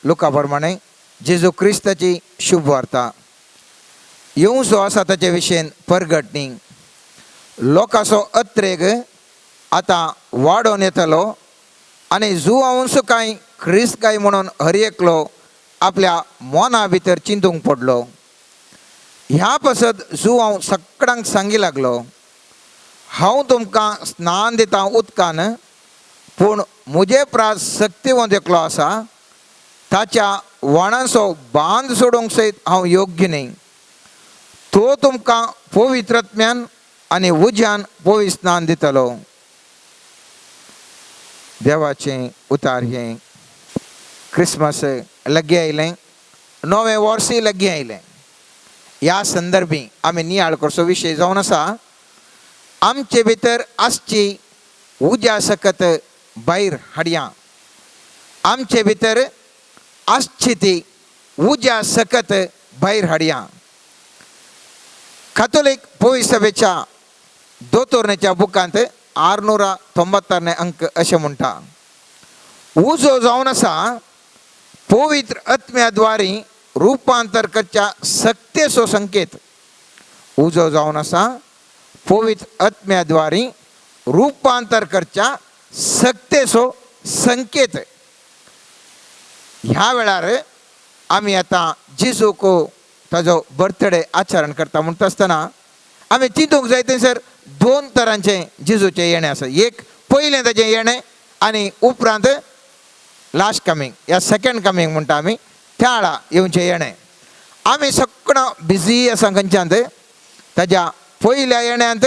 लुका प्रमाणे जेजू क्रिस्ताची शुभ वार्ता. येवचो आसा ताचे विशयन परगटणी. लोकांचो अत्रेग आतां वाडोवन येतलो आनी जुवांवसो कांय क्रिस्त काय म्हणून हर एकलो आपल्या मना भितर चिंतूंक पडलो. ह्या पासत जुवांव सगळ्यांक सांगी लागलो, हांव तुमकां स्नान दिता उदकान, पूण म्हजे प्रास सक्तिवंत एकलो आसा, ताच्या वाणांचो बांद सोडूंक सयत हांव योग्य न्हय. तो तुमकां पवित्रत्म्यान आनी उज्यान पवित्र स्नान दितलो. देवाचें उतार हें. क्रिसमस लागीं आयलें, नवें वर्सूय लागीं आयलें. ह्या संदर्भी आमी नियाळ करचो विशय जावन आसा, आमचे भितर आसची उज्या सकत भायर हाडया. आमचे भितर आसची ती उज्या सकत भायर हाडया. कातोलीक पवित्र सभेच्या दोतोरणेच्या बुकांत 696 अंक अशें म्हणटा, उजो जावन आसा पवित्र आत्म्याद्वारी रुपांतर करच्या सक्तेचो संकेत. उजो जावन आसा पवित्र आत्म्याद्वारी रुपांतर करच्या सक्तेचो संकेत. ह्या वेळार आमी आतां जेजूक ताजो बर्थडे आचरण करता म्हणटा आसतना आमी चिंतूंक जाय, थंयसर दोन तरांचें जेजूचें येणें आसा. एक पयलें ताजें येणें आनी उपरांत लास्ट कमींग या सेकंड कमींग म्हणटा आमी, त्या वेळा येवचें येणें. आमी सगळां बिजी आसा खंयच्यान ताज्या पयल्या येण्यांत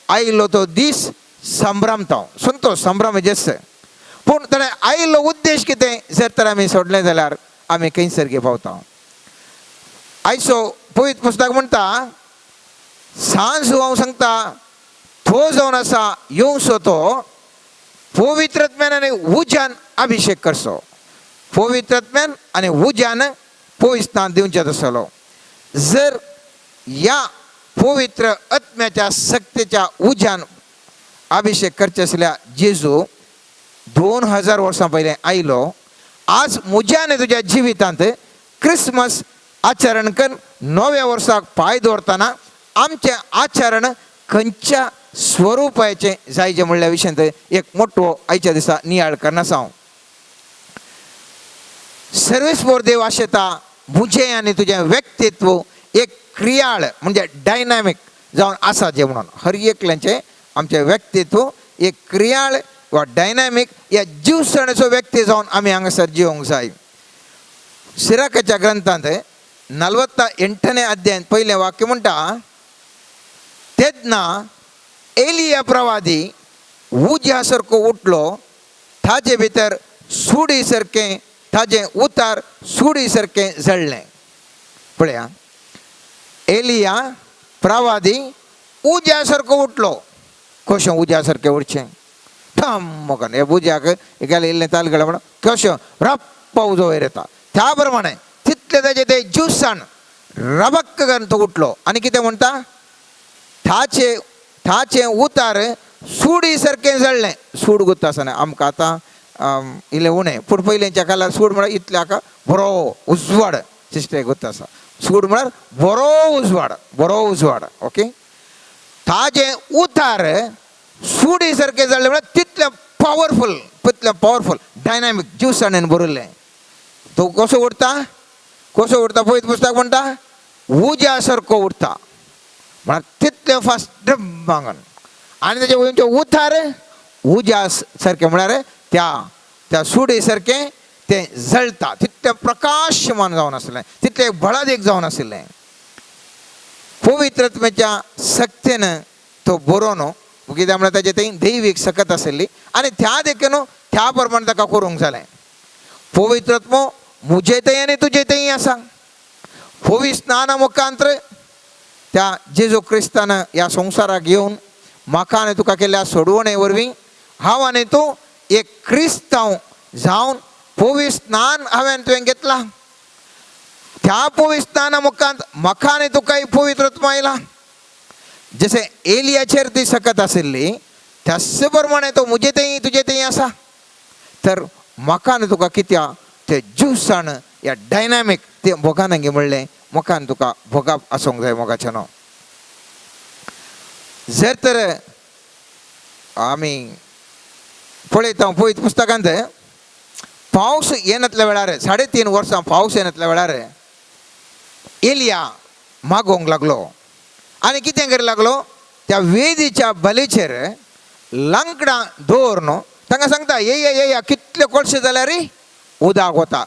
आयिल्लो तो दीस संभ्रमता, संतोश संभ्रम जेस. पूण ताणें आयिल्लो उद्देश कितें जर तर आमी सोडलें जाल्यार आमी खंयसर गे पावता. आयचो पवित्र पुस्तक म्हणटा, सांज हांव सांगता, तो जावन आसा येवचो तो पवित्रत्म्यान आनी उज्यान अभिशेक करचो. पवित्रत्म्यान आनी उज्यान पवित्र स्नान दिवचें आसतलो. जर ह्या पवित्र आत्म्याच्या सक्तेच्या उज्यान अभिशेक करचे आसल्या जेजू 2000 वर्सां पयलें आयलो, आज म्हज्या आनी तुज्या जिवितांत क्रिसमस आचरण करून नव्या वर्साक पांय दवरतना आमचें आचरण खंयच्या स्वरुपाचें जायचें म्हणल्या विशयांत एक मोटो आयच्या दिसा नियाळ करना हांव. सर्वेस्पोर देव आशेता म्हजें आनी तुजें व्यक्तित्व एक क्रियाळ म्हणजे डायनामीक जावन आसा जें म्हणून. हर एकल्याचें आमचें व्यक्तित्व एक क्रियाळ वा डायनामीक या जिवसणेचो व्यक्ती जावन आमी हांगासर जिवंक जाय. सिराकाच्या ग्रंथांत 48ನೇ अध्याय पयलें वाक्य म्हणटा, तेन्ना एलिया प्रवादी उज्या सारको उठलो, ताजे भितर सुडी सारकें ताजें उतार सुडी सारकें जळ्ळें. पळया, एलिया प्रवादी उज्या सारको उठलो. कशें उज्या सारकें उठचें? ठम हे उज्याक गेले इल्लें तालगडे म्हणून कशें रप्प उजो वयर येता, त्या प्रमाणे तितलें ताजें तें ज्युसान रबक्क करून तो उठलो. आनी कितें म्हणटा, ताचे ताचें उतार सुडी सारकें जळ्ळें. सूड गुत्ता आसना आमकां आतां इल्लें उणें, पूण पयलींच्या काळार सूड म्हळ्यार इतलें हाका बरो उजवाड सिस्टर गुत्ता आसा. सूड म्हळ्यार बरो उजवाड, बरो उजवाड. ओके, ताजें उतार सुडी सारकें जळ्ळें म्हळ्यार तितलें पावरफूल, तितलें पावरफूल डायनामीक जिवसाणेन भरिल्लें. तो कसो उरता, कसो उरता? पळयत पुस्तक म्हणटा उज्या सारको उरता, म्हळ्यार तितलें फास्ट मागून. आनी तेजे वयचे उतार उज्या सारकें म्हळ्यार त्या त्या सुडे सारकें तें जळटा, तितलें प्रकाशमान जावन आसलें, तितलें बळादीक जावन आशिल्लें. पवित्रत्वाच्या सक्तेन तो बरोवन, कित्याक म्हळ्यार ताजें थंय दैवीक सकत आशिल्ली आनी त्या देखून त्या प्रमाणे ताका करूंक जालें. पवित्रत्व म्हजे थंय आनी तुजे थंय आसा. पवित्र स्नाना मुखांतर त्या जेजू क्रिस्तान ह्या संवसाराक येवन म्हाका आनी तुका केल्ल्या सोडवणे वरवीं हांव आनी तूं एक क्रिस्तांव जावन पवित्र स्नान हांवें तुवें घेतलां. त्या पवित्र स्नाना मुखांत म्हाका आनी तुकाय पवित्रत्व आयलां. जशें एलियाचेर ती सकत आशिल्ली त्याच प्रमाणे तो म्हजे थंय तुजे थंय आसा. तर म्हाका आनी तुका कित्याक ते ज्यूसाण ह्या डायनामीक ते भोगान म्हणलें मोखान तुका भोगाप आसूंक जाय मोगाचें न्हू. जर तर आमी पळयता पळयत पुस्तकांत पावस येनातल्या वेळार 3.5 वर्सां पावस येनातल्या वेळार एलिया मागोवंक लागलो आनी कितें करूंक लागलो त्या वेदीच्या बलीचेर लांकडां दवरून तांकां सांगता येया येया कितले कोळशे जाल्यार उदक वता.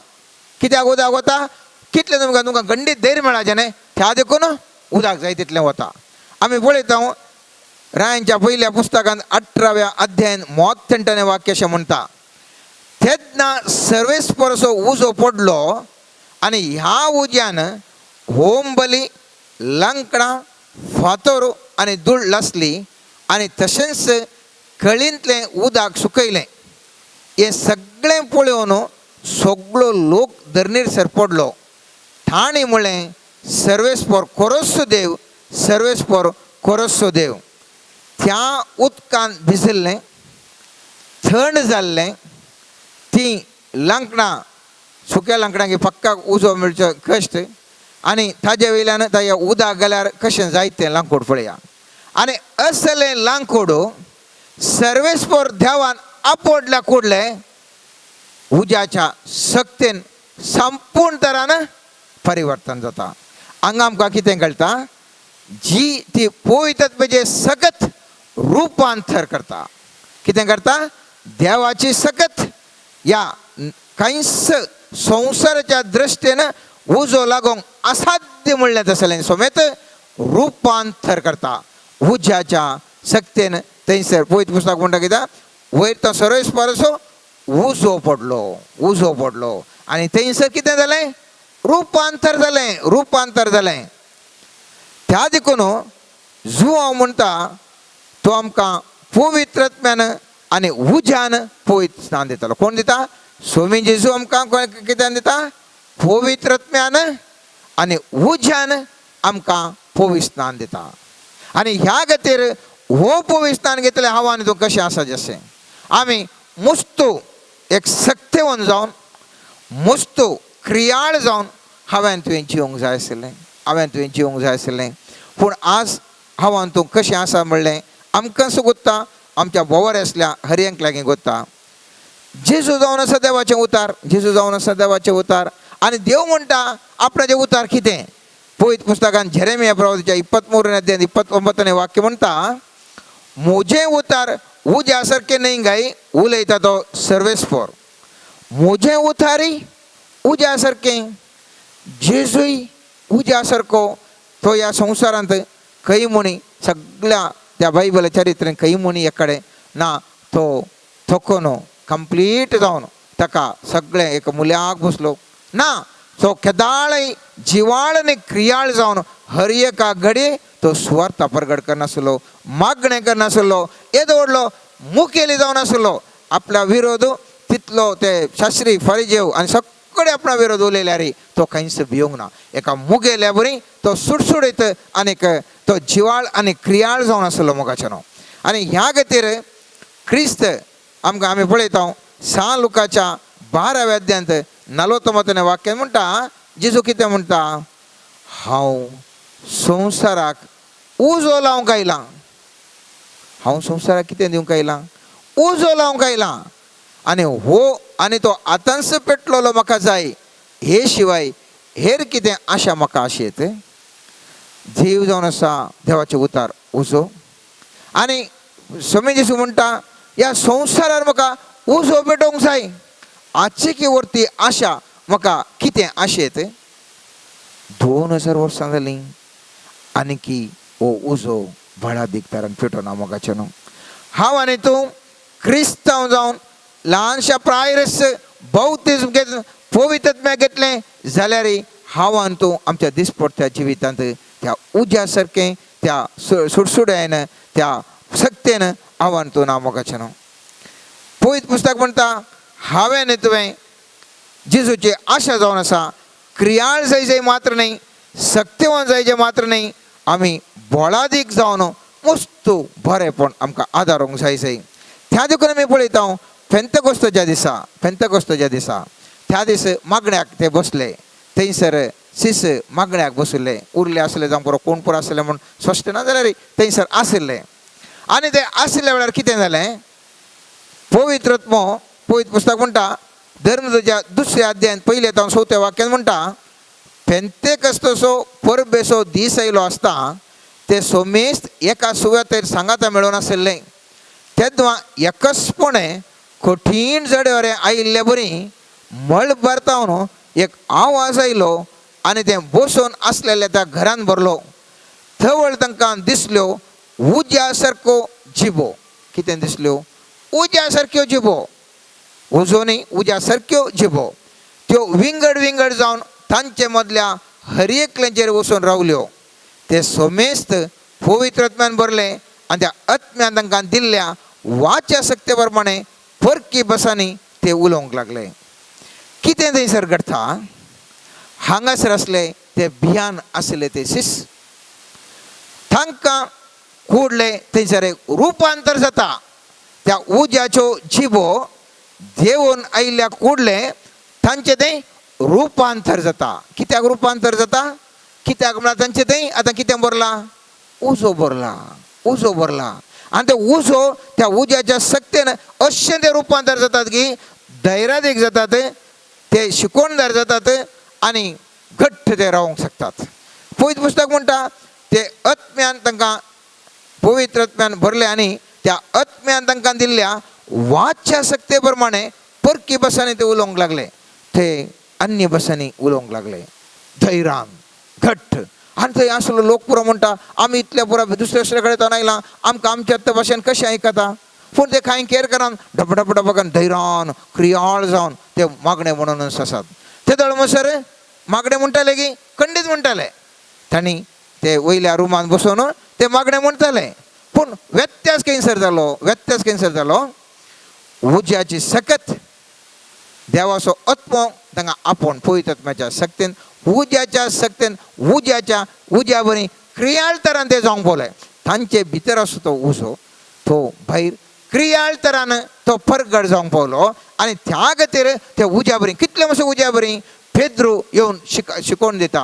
कित्याक उदक वता? कितले तुमकां तुमकां गंडीत धैर्य मेळाचें न्हय त्या देखून उदक जाय तितलें वता. आमी पळयता रायांच्या पयल्या पुस्तकांत 18व्या अध्यायान मोठ्याने वाक्य अशें म्हणटा, तेन्ना सर्वेस्परसो उजो पडलो आनी ह्या उज्यान होम बली लांकडां फातर आनी धूळ लासली आनी तशेंच कळींतलें उदक सुकयलें. हें सगळें पळोवन सगळो लोक धरणीर सर पडलो. ताणें म्हणलें सर्वेस्पर कोरस्सो देव, सर्वेस्पर कोरस्सो देव. त्या उदकान भिजिल्लें, थंड जाल्लें, तीं लांकडां सुक्या लांकडांक पक्का उजो मेळचो कश्ट आनी ताजे वयल्यान ताज्या उदक घाल्यार कशें जायत तें लांकूड पळया. आनी असलें लांकूड सर्वेस्पर देवान आपोडल्या कुडलें उज्याच्या सक्तेन संपूर्ण तरान परिवर्तन जाता. हांगा आमकां कितें कळटा, जी ती पवित्र म्हणजे सगत रुपांतर करता. कितें करता? देवाची सकत ह्या कांयच संवसाराच्या दृश्टीन उजो लागूंक असाध्य म्हणलें तसलें समेत रुपांतर करता उज्याच्या सक्तेन. थंयसर पवित्र पुस्तक म्हणटा कित्याक वयर तो सर्वेस्परसो उजो पडलो, उजो पडलो आनी थंयसर कितें जालें? रुपांतर जालें, रुपांतर जालें. त्या देखून जुवांव म्हणटा तो आमकां पवित्रत्म्यान आनी उज्यान पवित्र स्नान दितलो. कोण दिता? स्वामी जेजू आमकां कित्यान दिता? पवित्रत्म्यान आनी उज्यान आमकां पवित्र स्नान दिता. आनी ह्या खातीर हो पवित्र स्नान घेतलें हांव आनी तूं कशें आसा जशें आमी मुस्तू एक सक्तेवन जावन मुस्तू क्रियाळ जावन हांवें तुवें जिवंक जाय आशिल्लें, हांवें तुवें जिवंक जाय आशिल्लें. पूण आज हांव आनी तूं कशें आसा म्हणलें आमकां सो गोत्ता, आमच्या बोवर आसल्या हरयांक लागीं गोत्ता. जेजू जावन आसा देवाचें उतार, जेजू जावन आसा देवाचें उतार. आनी देव म्हणटा आपणाचें उतार कितें? पवित्र पुस्तकान जेरेमिया प्रवादाच्या 23 अध्याय 29 वाक्य म्हणटा, म्हजें उतार उज्या सारकें न्हय गाय उलयता तो सर्वेस्पर. म्हजें उतारी उज्या सारकें, जेजूय उज्या सारको तो ह्या संवसारांत खंय म्हणी सगळ्या त्या बायबल चरित्रेन खंय म्हणी एक कडेन ना तो थकोन कंप्लीट जावन ताका सगळें एक मुल्याक बसलो ना. तो केदाळय जिवाळ आनी क्रियाळ जावन हर एका घडये तो सुवार्थ परगट करनासलो, मागणें करनासलो, येदो व्हडलो मुखेली जावन आसलो. आपल्या विरोध तितलो ते शास्त्री फरिजेव आनी सगळे आपणा विरोध उलयल्यार तो कांयच भिवंक ना. एका मुगेल्या बरी तो सुडसुडीत आनीक तो जिवाळ आनी क्रियाळ जावन आसलो मोगाचें न्हू. आनी ह्या खातीर क्रिस्त आमकां आमी पळयता सान लुकाच्या 12व्या अध्यायांत 49 वाक्य म्हणटा, जेजू कितें म्हणटा? हांव संवसाराक उजो लावंक आयलां. हांव संवसाराक कितें दिवंक आयलां? उजो लावंक आयलां. आनी हो आनी तो आतांच पेटलेलो म्हाका जाय, हे शिवाय हेर कितें आशा म्हाका आशेत. देव जावन आसा देवाचें उतार उजो. आनी स्वामी जेजू म्हणटा ह्या संवसारार म्हाका उजो पेटोवंक जाय, आजची वरती आशा म्हाका कितें आशेत. 2000 वर्सां जालीं आनी हो उजो बळादीक तरान पेटोना मोगाचें न्हू. हांव आनी तूं क्रिस्तांव जावन ल्हानशा प्रायरस बौतिज्म घेत पवित्रत्म्या घेतलें जाल्यार हांव आनी तूं आमच्या दिसपडट्या जिवितांत त्या उज्या सारकें त्या सुडसुड्यान त्या सक्तेन हांव आनी तूं ना मोगाचें न्हू. पवित्र पुस्तक म्हणटा हांवें आनी तुवें जेजूची आशा जावन आसा क्रियाळ जायचे मात्र न्हय, सक्तेवान जायचे मात्र न्हय, आमी बोळादीक जावन मस्तू बरेंपण आमकां आदारूंक जाय जाय. त्या देखून आमी पळयता पेंतकोस्ताच्या दिसा, पेंतकोस्ताच्या दिसा त्या दीस मागण्याक ते बसले. थंयसर शिस मागण्याक बशिल्ले, उरले आसले जावं पुरो, कोण पुरो आसले म्हूण स्पश्ट ना जाल्यार थंयसर आशिल्ले. आनी ते आशिल्ल्या वेळार कितें जालें, पवित्र आत्मो, पवित्र पुस्तक म्हणटा, धर्मदूताच्या दुसऱ्या अध्यायान पयल्या जावन चवथ्या वाक्यान म्हणटा, पेंतेकस्तसो परबेचो दीस आयलो आसता ते सोमेस्त एका सुवातेर सांगाता मेळून आशिल्ले. तेन्ना एकसपणे कठीण जडेवरे आयिल्ले बरी मळबार तावन एक आवाज आयलो आनी तें बसून आसलेल्या त्या घरान भरलो. थवळ तांकां दिसल्यो उज्या सारको जिबो. कितें दिसल्यो? उज्या सारक्यो जिबो, उजो न्ही, उज्या सारक्यो जिबो. त्यो विंगड विंगड जावन तांचे मदल्या हर एकल्याचेर वचून रावल्यो. ते सोमेस्त पवित्र आत्म्यान भरले आनी त्या आत्म्यान तांकां दिल्ल्या वाच्या सक्ते प्रमाणे परकी बसांनी ते उलोवंक लागले. कितें थंयसर घडटा? हांगासर आसले ते भियान आसले ते शिस, तांकां कुडले थंयसर एक रुपांतर जाता. त्या उज्याच्यो जिबो देवून आयिल्ल्या कुडले तांचें तें रुपांतर जाता. कित्याक रुपांतर जाता? कित्याक म्हळ्यार तांचें तें आतां कितें भरलां? उजो भरला, उजो भरला. आनी ते उजो त्या उज्याच्या सक्तेन अशें ते रुपांतर जातात की धैर्यादीक जातात, ते शिकोणदार जातात आनी घट्ट ते रावंक शकतात. पवित्र पुस्तक म्हणटा ते आत्म्यान तांकां पवित्र आत्म्यान भरले आनी त्या आत्म्यान तांकां दिल्ल्या वाच्या सक्ते प्रमाणे परकी भासांनी ते उलोवंक लागले, ते अन्य भासांनी उलोवंक लागले धैर्यान घट्ट. आनी थंय आसलो लोक पुरो म्हणटा, आमी इतले पुरो दुसऱ्या दुसऱ्या कडेन तो आयला, आमकां आमच्या भाशेन कशें आयकता? पूण ते कांय केर करान डब डब डब करून धैर्यान क्रियाळ जावन ते मागणें म्हणून आसात. ते दळ म्हणसर मागणें म्हणटाले की खंडीत म्हणटाले. तांणी ते वयल्या रुमान बसोवन ते मागणें म्हणटाले. पूण व्यत्यास खंयसर जालो? व्यत्यास खंयसर जालो? उज्याची सकत देवाचो आत्मो तांकां आपोवन पवित्र आत्म्याच्या सक्तेन, उज्याच्या सक्तेन, उज्याच्या उज्या बरी क्रियाळ तरान ते जावंक पावले. तांचे भितर आसो तो उजो तो भायर क्रियाळ तरान तो परगट जावंक पावलो. आनी त्या खातीर ते उज्या बरी कितले मातशे उज्या बरी पेद्रू येवन शिकोवन दिता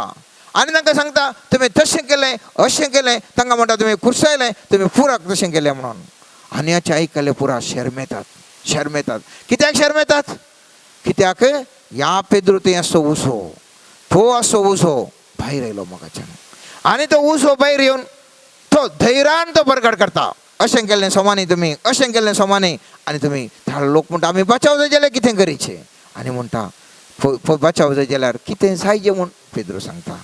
आनी तांकां सांगता, तुमी तशें केलें, अशें केलें. तांकां म्हणटा, तुमी खुर्सायलें, तुमी पुराक तशें केलें म्हणून. आनी हाचें आयकलें पुरा शर्मेतात, शर्मेतात. कित्याक शर्मेतात? कित्याक ह्या पेद्रू थंय आसो उजो, तो असो उजो भायर आयलो मोगाच्यान. आनी तो उजो भायर येवन तो धैर्यान तो परगट करता, अशें केल्लें सोमानी तुमी, अशें केल्लें सोमानी. आनी तुमी थोडे लोक म्हणटा, आमी बचाव जाय जाल्यार कितें करीचें? आनी म्हणटा, बचाव जाय जाल्यार कितें जायजें म्हूण पेद्रू सांगता.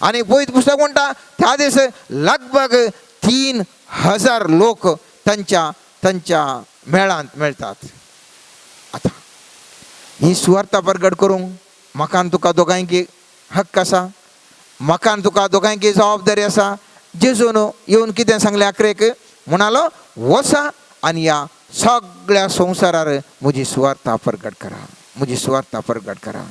आनी पवित्र पुस्तक म्हणटा त्या दीस लगभग 3000 लोक तांच्या तांच्या मेळांत मेळटात. आतां ही सुवार्ता परगट करूंक म्हाका आनी तुका दोगांयकी हक्क आसा, म्हाका आनी तुका दोगांयकी जबाबदारी आसा. जेजून येवन कितें सांगलें आखरेक? म्हणालो, वचा आनी ह्या सगळ्या संवसारार म्हजी सुवार्ता परगट करा, म्हजी सुवार्ता परगट करा.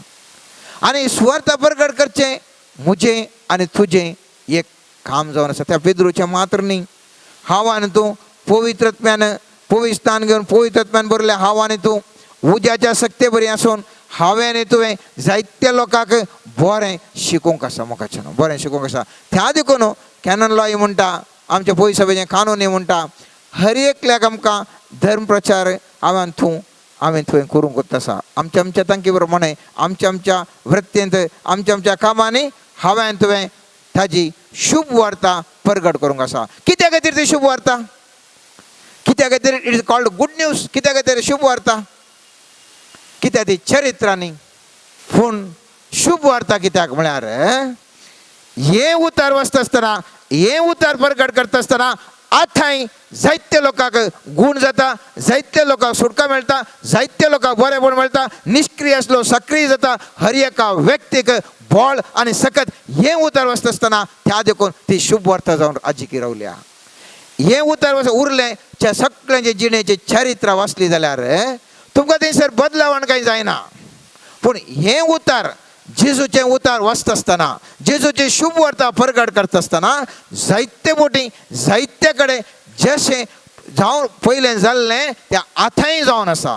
आनी सुवार्ता परगट करचें म्हजें आनी तुजें एक काम जावन आसा. त्या पेद्रूचें मात्र न्ही. हांव आनी तूं पवित्र आत्म्यान पवित्र स्थान घेवन पवित्र आत्म्यान भरलें हांव आनी तूं उज्याच्या सक्ते बरी आसून हांवें आनी तुवें जायत्या लोकांक बरें शिकोवंक आसा, मोगाच्यान बरें शिकोवंक आसा. त्या देखून कॅनन लॉ म्हणटा, आमच्या पयस सभेचें कानून म्हणटा, हर एकल्याक आमकां धर्म प्रचार हांवें तूं हांवें तुवें करूंक वता आसा. आमच्या आमच्या तांकी प्रमाणे, आमच्या आमच्या वृत्तेंत, आमच्या आमच्या कामांनी हांवें तुवें ताजी शुभ वार्ता परगट करूंक आसा. कित्या खातीर ती शुभ वार्ता? कित्या खातीर it is called good news? कित्या खातीर शुभ वार्ता? कित्याक ती चरित्रांनी. पूण शुभ वार्ता कित्याक म्हळ्यार हें उतार वाचता आसतना, हें उतार परगट करता आसतना आतांय जायते लोकांक गूण जाता, जायते लोकांक सुटका मेळटा, जायते लोकांक बरेंपण मेळटा, निश्क्रीय आसलो सक्रीय जाता. हर एका व्यक्तीक बळ आनी सकत हें उतार वाचता आसतना. त्या देखून ती शुभ वार्ता जावन आजिकी रावल्या. हें उतर उरलें त्या सगळ्यांचे जिणेचे चरित्र वाचली जाल्यार तुमकां थंयसर बदलावण कांय जायना. पूण हें उतार, जेजूचें उतार वाचता आसतना, जेजूची शुभ वार्ता परगट करता आसतना जायते मोटी जायते कडेन जशें जावन पयलें जाल्लें तें आतांय जावन आसा,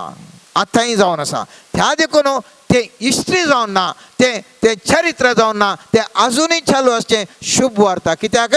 आतांय जावन आसा. त्या देखून ती तें हिस्ट्री जावन ना, तें तें चरित्र जावन ना, तें आजुनूय चालू आसचें शुभ वार्ता. कित्याक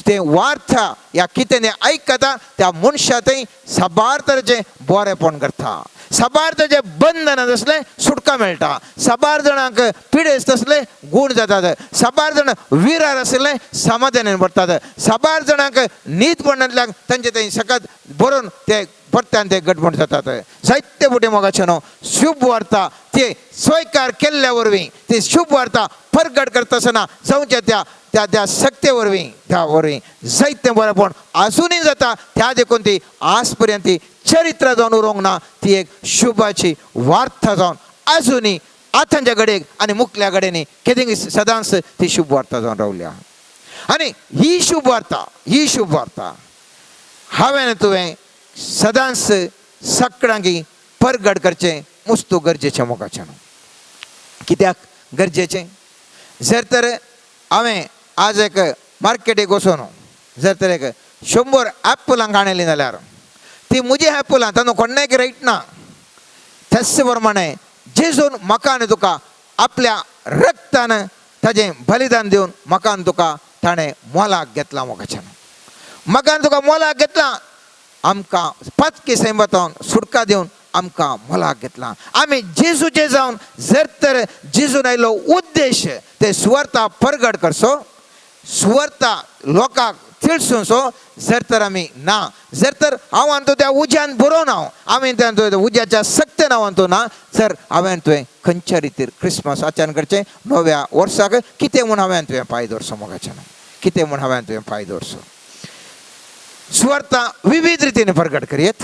तें वार्ता या कितें तें आयकता त्या मनशा थंय साबार तरेचें बरेपण करता, साबार तरेचें बंधन आसलें सुटका मेळटा, साबार जाणांक पिडेस्त आसले गूण जातात, साबार जाण विरार आशिल्ले समाधानान पडटात, साबार जाणांक न्हीद पडनातल्याक तांचे थंय सकत बरोवन ते परत्यान ते गटमूट जातात. जायते फुडें मोगाचें न्हू शुभ वार्ता ते स्वीकार केल्ल्या वरवीं, ती शुभ वार्ता परगट करता आसतना जावच्या त्या त्या त्या सक्ते वरवीं, त्या वरवीं जायतें बरेंपण आजुनूय जाता. त्या देखून ती आज पर्यंत ती चरित्र जावन उरोंक ना, ती एक शुभाची वार्ता जावन आजुनूय आतांच्या घडयेक आनी मुखल्या कडेन केदी सदांच ती शुभ वार्ता जावन रावल्या. आनी ही शुभ वार्ता, ही शुभ वार्ता हांवें तुवें सदांच सगळ्यांकी परगट करचें मुस्तू गरजेचें मोगाचें न्हू. कित्याक गरजेचें? जर तर हांवें आज एक मार्केटीक वचून जर तर एक 100 एप्पलां हाडलीं जाल्यार ती म्हजी एप्पलां, तातूंत कोणाक रायट ना. त्याच प्रमाणे जेजून म्हाका आनी तुका आपल्या रक्तान ताजें बलिदान दिवन म्हाका आनी तुका ताणें मोलाक घेतला मोगाच्यान. म्हाका आनी तुका मोलाक घेतला, आमकां पातकी सैमांतल्यान सुटका दिवन आमकां मोलाक घेतला. आमी जेजूचे जावन जर तर जेजून आयलो उद्देश ते सुवार्ता परगट करचो, सुवार्ता लोकांक तिळसूनसो जर तर आमी ना, जर तर हांव आनी तूं त्या उज्यान बरोवन हांव आमी त्या उज्याच्या सक्ते नांवान तूं ना, जर हांवें तुवें खंयच्या रितीर क्रिसमस आचरण करचें नव्या वर्साक कितें म्हूण हांवें तुवें पांय दवरचो मोगाच्यान, कितें म्हूण हांवें तुवें पांय दवरचो. सुवार्ता विविध रितीने परगट करयेत,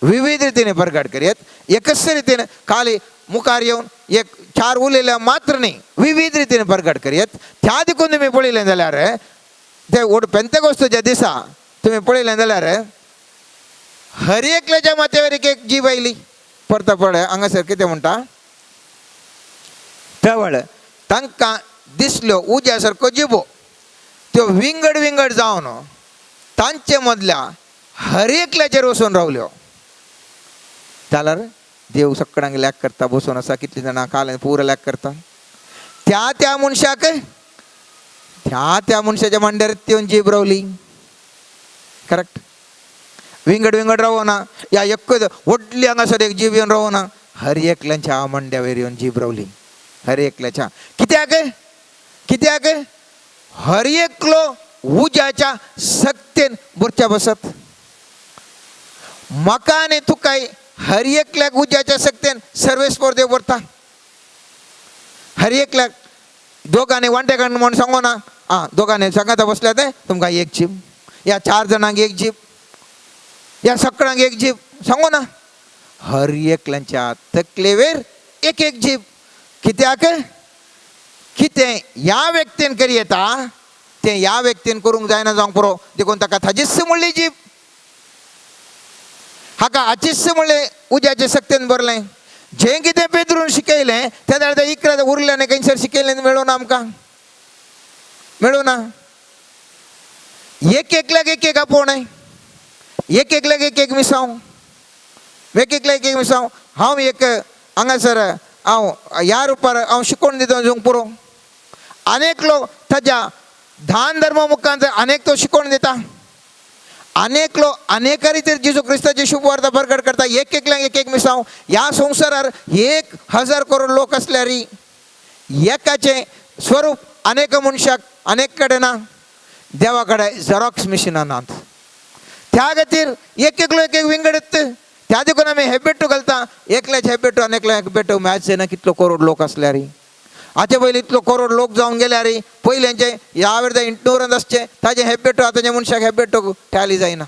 विविध रितीने परगट करयेत. एकच रितीन खाली मुखार येवन एक चार उलयल्या मात्र न्ही, विविध रितीने परगट करयेत. त्या देखून तुमी पळयलें जाल्यार ते ओड पेंतेकोस्तच्या दिसा तुमी पळयलें जाल्यार हर एकल्याच्या माथ्यावर एक एक जीव आयली. परत पळय हांगासर कितें म्हणटा, तवळ तांकां दिसल्यो उज्या सारको जिबो, त्यो विंगड विंगड जावन तांचे मदल्या हर एकल्याचेर वचून रावल्यो. जाल्यार देव सगळ्यांक लॅक करता बसून आसा, कितलीं जाणां काल पुरो लॅक करता. त्या त्या मनशाक त्या त्या मनशाच्या मांड्यार येवन जीब रावली. करेक्ट, विंगड विंगड रावना, या एकच व्हडली हांगासर एक जीब येवन रावना, हर एकल्याच्या मांड्यावयर येवन जीब रावली. हर एकल्याच्या. कित्याक? कित्याक? हर एकलो उज्याच्या सक्तेन बुरच्या बसत. म्हाका आनी तुकाय हर एकल्याक उज्याच्या सक्तेन सर्वेस्पर देव भरता. हर एकल्याक दोगांनी वांटेकार म्हूण सांगो ना, आं दोगांनी सांगाता बसल्या ते तुमकां एक जीब, या चार जाणांक एक जीब, या सगळ्यांक एक जीब सांगो ना. हर एकल्याच्या तकलेवेर एक एक जीब. कित्याक? कितें ह्या व्यक्तीन करी येता तें ह्या व्यक्तीन करूंक जायना जावंक पुरो, देखून ताका थाजीच म्हणली जीब, हाका आचीच म्हणलें उज्याचे सक्तेन भरलें. जें कितें पेद्रून शिकयलें तें जाल्यार ते 11 उरलें खंयसर शिकयलें मेळूना, आमकां मेळूना. एक एकल्याक एक एक आपोवणें, एक एकल्याक एक एक मिसांव, एक एकल्याक एक एक मिसांव. हांव एक हांगासर हांव ह्या रुपार हांव शिकोवन दिता जावंक पुरो. अनेक लोक ताज्या दान धर्म मुखांत अनेक तो शिकोवन दिता, अनेक लोक अनेक रितीर जेजू क्रिस्ताची शुभ वार्ता प्रगट करता. एक एकल्याक एक एक मिसांव. ह्या संवसारार 1000 करोड लोक आसल्यार एकाचें स्वरूप अनेक मनशाक अनेक कडेन ना, देवा कडेन झेरॉक्स मिशिनां नात. त्या खातीर एक एकलो एक एक विंगडत. त्या देखून आमी हेबेटू घालता, एकल्याचे हेबेटू आनी एकल्या हेबेटू मॅच जायना. कितलो करोड लोक आसल्यार, हाचे पयलीं इतलो करोड लोक जावन गेल्यार पयल्यांचे ह्या वेळार इग्नोरंट आसचे ताजें हेबेटू आतांच्या मनशाक हेबेटू टॅली जायना,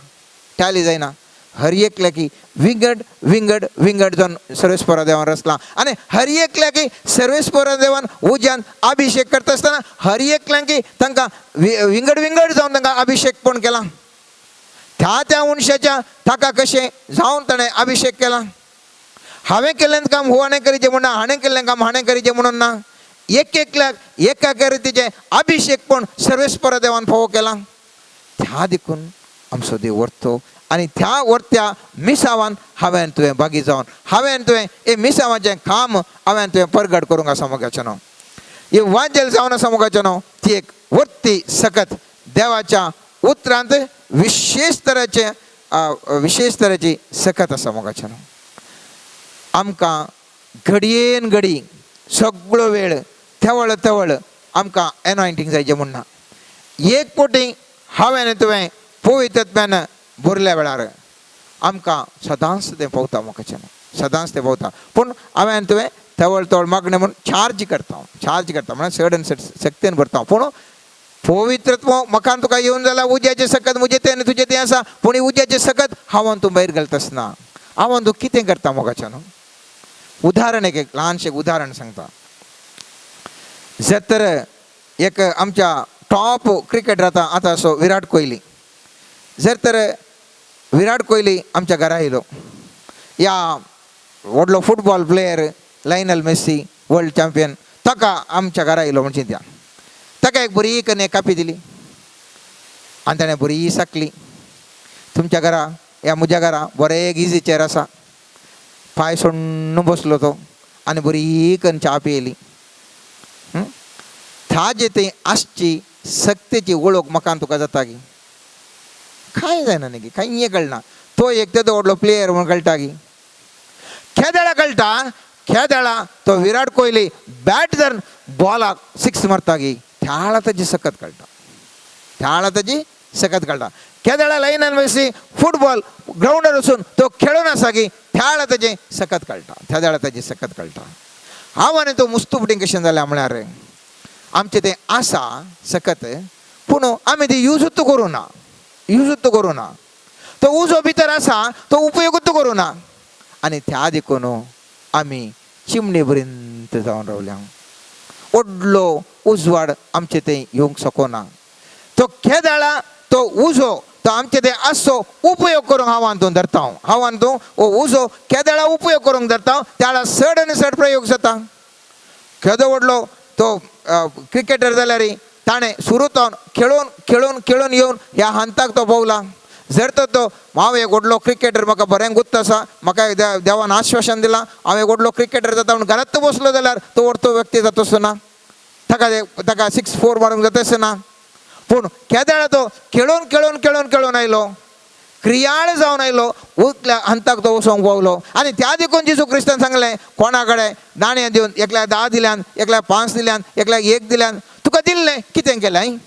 टॅली जायना. हर एकल्याकी विंगड विंगड विंगड जावन सर्वेस्परा देवान रचला आनी हर एकल्याकी सर्वेस्परा देवान उज्यान अभिशेक करता आसतना हर एकल्यांकी तांकां विंगड विंगड जावन तांकां अभिशेक पण केला. त्या त्या मनशाच्या ताका कशें जावन ताणें अभिशेक केला. हांवें केल्लें काम हो हाणें करीचें म्हणून ना, हाणें केल्लें काम हाणें करीचें म्हणून ना. एक एकल्याक एका रितीचें अभिशेक पण सर्वेस्परा देवान फावो केला. त्या देखून आमचो देव व्हरतो. आनी त्या वरत्या मिसावान हांवें तुवें भागी जावन हांवें तुवें हे मिसावाचें काम हांवें तुवें परगट करूंक आसा मोगाचें न्हू. ही वांजेल जावन आसा मोगाचें न्हू, ती एक वरती सकत देवाच्या उतरांत विशेश तरेचें विशेश तरेची सकत आसा मोगाचें न्हू. आमकां घडयेन घडी सगळो वेळ तेवळ तेवळ आमकां एनॉयंटींग जायचें म्हूण ना. एक पोटी हांवें आनी तुवें पवित्रत्म्यान भरल्या वेळार आमकां सदांच तें पावता मोगाचें न्हू, सदांच तें पावता. पूण हांवें आनी तुवें तवळ तवळ मागणें म्हूण चार्ज करता, चार्ज करता म्हळ्यार चड आनी चड शक्तीन भरता. पूण पवित्रत्व म्हाका आनी तुका येवन जाल्यार उज्याचें सकत म्हजें तें आनी तुजें तें आसा. पूण उज्याचें सकत हांव आनी तूं भायर घालता आसना. हांव आनी तूं कितें करता मोगाचें न्हू. उदाहरण एक एक ल्हानशें उदाहरण सांगता. जर तर एक आमच्या टॉप क्रिकेटर आतां आतां असो विराट कोहली, जर तर विराट कोहली आमच्या घरा येयलो या व्हडलो football player Lionel Messi world champion ताका आमच्या घरा येयलो म्हण चिंत्या, ताका एक बरी कन्या कापी दिली आनी ताणें बरी साकली. तुमच्या घरा या म्हज्या घरा बरें एक इजी चेर आसा, पांय सोडून बसलो तो आनी बरी कन्न च्या पियेली. ताजे थंय आसची सक्तेची वळख म्हाका आनी तुका जाता गी? कांय जायना न्ही गी, कांय कळना. तो एक तेदो व्हडलो प्लेयर म्हूण कळटा गी? खेदेळा कळटा, खेदेळा तो विराट कोहली बॅट धरून बॉलाक सिक्स मारता गी, त्याळा ताजी सकत कळटा, त्याळा ताजी सकत कळटा. केदळा लायनान मेसी फुटबॉल ग्रावंडार वचून तो खेळून आसा गी, त्याळा ताजें सकत कळटा, त्या वेळार ताजी सकत कळटा. हांव आनी तो मुस्तू फुटींग कशें जालें म्हळ्यार आमचें तें आसा सकत, पूण आमी ती युजूच करूं ना, युजूच करूं ना. तो उजो भितर आसा तो उपयोगूच करूं ना आनी त्या देखून आमी चिमणे पर्यंत जावन रावल्या. व्हडलो उजवाड आमचे थंय येवंक शकना. तो केदाळा तो उजो तो आमचे थंय आसचो उपयोग करूंक हांव आनी तूं धरता. हांव आनी तूं हो उजो केदाळा उपयोग करूंक धरता, त्या चड आनी चड प्रयोग जाता. केदो व्हडलो तो क्रिकेटर जाल्यार ताणें सुरू जावन खेळून खेळून खेळून येवन ह्या हंताक तो पावला. जर तर तो हांव एक व्हडलो क्रिकेटर, म्हाका बरें गुत्त आसा, म्हाका देवान आश्वासन दिलां हांव एक व्हडलो क्रिकेटर जाता म्हूण घरांत बसलो जाल्यार तो व्हडलो व्यक्ती जाता ना, ताका ताका 6-4 मारूंक जाता ना. पूण केदेळा तो खेळून खेळून खेळून खेळून आयलो, क्रियाळ जावन आयलो, उतल्या हंताक तो वचोंक पावलो. आनी त्या देखून जेजू क्रिस्तान सांगलें कोणा कडेन दाणें दिवन एकल्याक 10 दिल्यान, एकल्याक 5 दिल्यान, एकल्याक 1 दिल्यान, तुका दिल्लें कितें केलें?